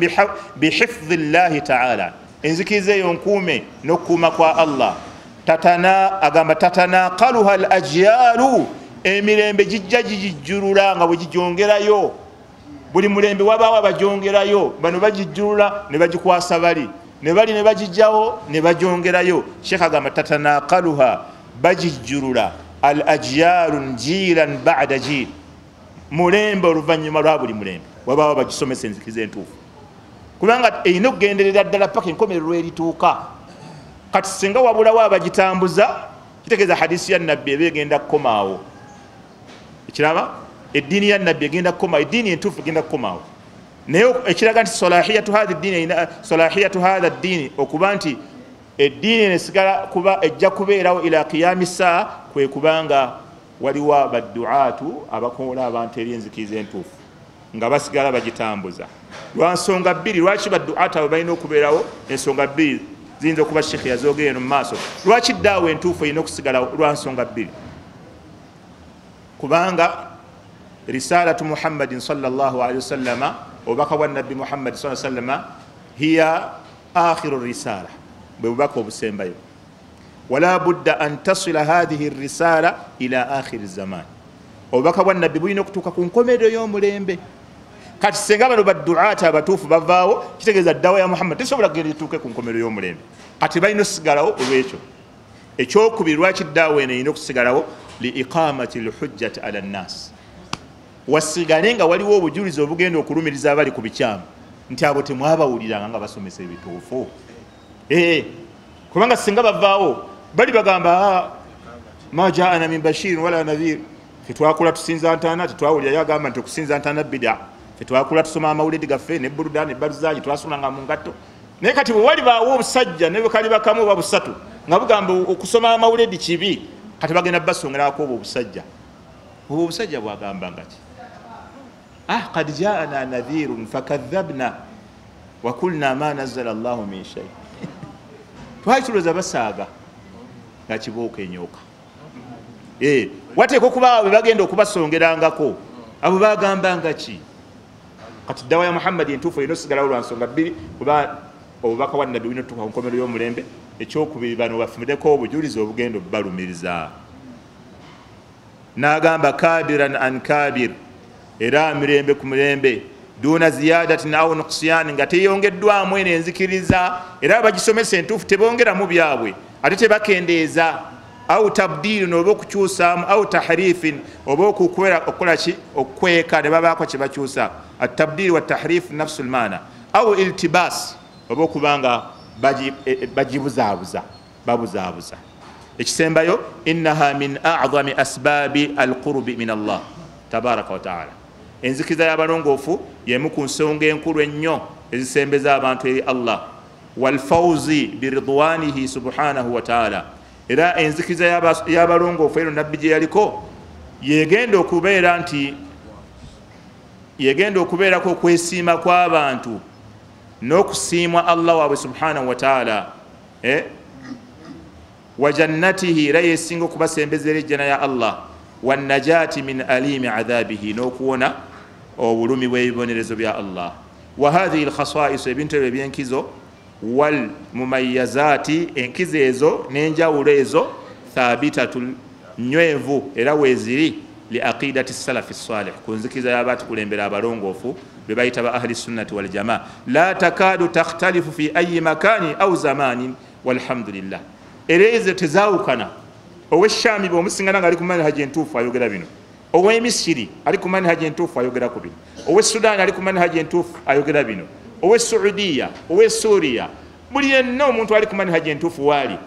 bihifdhi llahi taala, enzikiriza eyo nkuume n'okukuuma kwa Allah. Agamba tatanaqaluha al ajyalu, emirembe gijja gigijjulula nga bwe gigyongerayo. Buli mulembe wabaawo abagyongerayo, bano bagijjulula ne bagikwasa bali, ne bali ne bagijjawo ne bagyongerayo. Sheikh agamba tatanaqaluha, bagijjulula al ajyalu jiilan ba'da jiil, mulembe oluvannyuma lwa buli mulembe. Wabaawo bagisomesa enzikiriza entuufu, kubanga erina okugenderera ddala paka enkomerero erituuka. Kati singa wabulawo abagitambuza, kitegeeza hadisi ya nabbi eba egenda kukomaawo. Ekiraba, eddiini ya nabbi egenda kukomaawo, eddiini entuufu egenda kukomaawo. Naye ekiraga nti salahiyatu hadha ddiini, salahiyatu hadha ddiini, okuba nti eddiini eno esigala kuba ejja kubeerawo ila qiyami saa, kwe kubanga waliwo abadduaatu abakoola abantu eri enzikiriza entuufu nga basigala bagitambuza. Lwa nsonga bbiri lwaki badduaatu abo balina okubeerawo. Ensonga bbiri ziyinza okuba shekhe yazoogera eno mu maaso. Lwaki ddaawa entuufu erina okusigalawo? Lwa nsonga bbiri. Kubanga risalatu Muhammadin sallallahu alaihi wasallama, obubaka bwa nabbi Muhammadi sallallahu alaihi wasallama, hiya akhiru risala, bwe bubaka obusembayo. Wala budda an tasila hadhihi risala ila akhiri zaman, obubaka bwa nabbi bulina okutuuka ku nkomerero y'omulembe. Kati singa bano badduaati abatuufu bavaawo, kitegeeza ddawa ya Muhammad tesobola kugenda etuuke ku nkomerero y'omulembe. Kati balina okusigalawo olwekyo. Ekyokubiri lwaki ddawa eno erina okusigalawo, li iqamati lhujjati ala nnas, wasigale nga waliwo obujulizi obugenda okulumiriza abali ku bikyamu nti abo temwabawuliranga nga basomesa ebituufu. Kubanga singa bavaawo bali bagamba ma jaana min bashirin wala nadhir, fetwakula tusinza ntaana, tetwawulira yagamba nti okusinza ntaana bida, fetwakula tusoma amawuledi gaffe ne buruda ne baruzaji, twasomanga mu ngatto. Naye kati bwe wali baawo obusajja ne bwe kali bakamu oba busatu nga bugamba okusoma amawuledi kibi, kati bagenda basongerako obwo obusajja. Obwo obusajja bwagamba nga ki? Qad jaana nadhirun fakadhabna wa kulna ma nazzala Allahu min shay. Twakirowooza basaaga nga kibuuka enyoka. Wateekwa okubaawo be bagenda okubasongerangako, abo bagamba nga ki? Kati ddawa ya Muhammadi entuufu erina osigalawo lwa nsonga bbiri, kuba obubaka bwa nabbi bulina otuuka ku nkomerero y'omulembe. Ekyokubiri, bano bafunireko obujulizi obugenda obbalumiriza. N'agamba kabiran an kabir, era mirembe ku mirembe, duna ziyadatin au nuqsiyani, nga teyongeddwamu eno enzikiriza. Era abagisomesa entuufu tebongeramu byabwe ate tebakendeeza, au tabdilin, oba okukyusaamu, au tahrifin, oba okukola ki, okweka ne babaako kye bakyusa. Atabdil wa tahrif nafsu lmaana, au iltibas, oba okubanga bagibuzaabuza, babuzaabuza. Ekisembayo, innaha min a'zami asbabi alqurubi min Allah tabaraka wa taala, enzikiriza y'abalongoofu y'emu ku nsonga enkulu ennyo ezisembeza abantu eri Allah, walfawzi biridwanihi subhanahu wa taala. Era enzikiriza y'abalongoofu ero nabbi gye yaliko yegenda okubeera nti yegenda okubeerako okwesiima kw'abantu n'okusiimwa Allah waabwe subhanahu wa taala, wa jannatihi, era yesinga okubasembeza eri ejjana ya Allah, wannajaati min alimi adhabihi, n'okuwona obulumi bw'ebibonerezo bya Allah. Wa hadhihi lkhasaisu, ebintu ebyo ebyenkizo, wal mumayazaati, enkizo ezo n'enjawulo ezo, thabitatu, nywevu era weeziri, li aqidati salafi salih, ku nzikiriza y'abatukulembera abalongoofu be bayita ba ahli sunnati wal jamaa, la takadu takhtalifu fi ayi makani au zamanin, walhamdulillah. Era ezo tezaawukana. Ow'Eshami bw'omusingana nga ali ku manhaji entuufu ayogera bino, ow'Emisiri ali ku manhaji entuufu ayogera ku bino, ow'e Sudan ali ku manhaji entuufu ayogera bino, ow'e Saudiya, ow'e Suuriya, buli yenna omuntu ali ku manhaji entuufu waali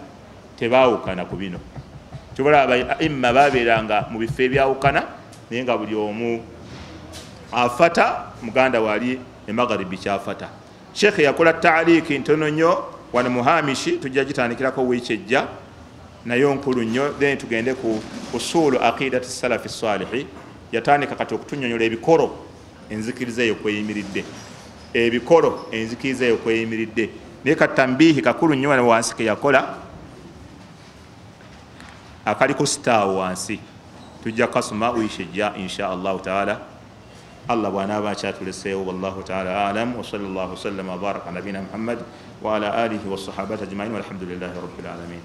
tebaawukana ku bino. Kyobola abaimma babeeranga mu bifo ebyawukana, naye nga buli omu afata muganda waali emagharibi kyafata. Sheekhe yakola taaliiki ntono nnyo wano muhamishi, tujja gitandikirako wiiki ejja, nayo nkulu nnyo. Then tugende ku usulu aqidati salafi salihi. Yatandika kati okutunyonyola ebikolo enzikiriza eyo kweyimiridde, ebikolo enzikiriza eyo kweyimiridde. Naye katambihi kakulu nnyo wano wansi ke yakola akaliko sitaawo wansi, tujja kasoma wiiki ejja insha Allahu taala, Allah bw'anaaba akyatuleseewo. Wallahu taala alam, wa sallallahu wasallama wa baraka nabina Muhammad wa ala alihi wa sahabati ajmain, walhamdulillahi rabbil alamin.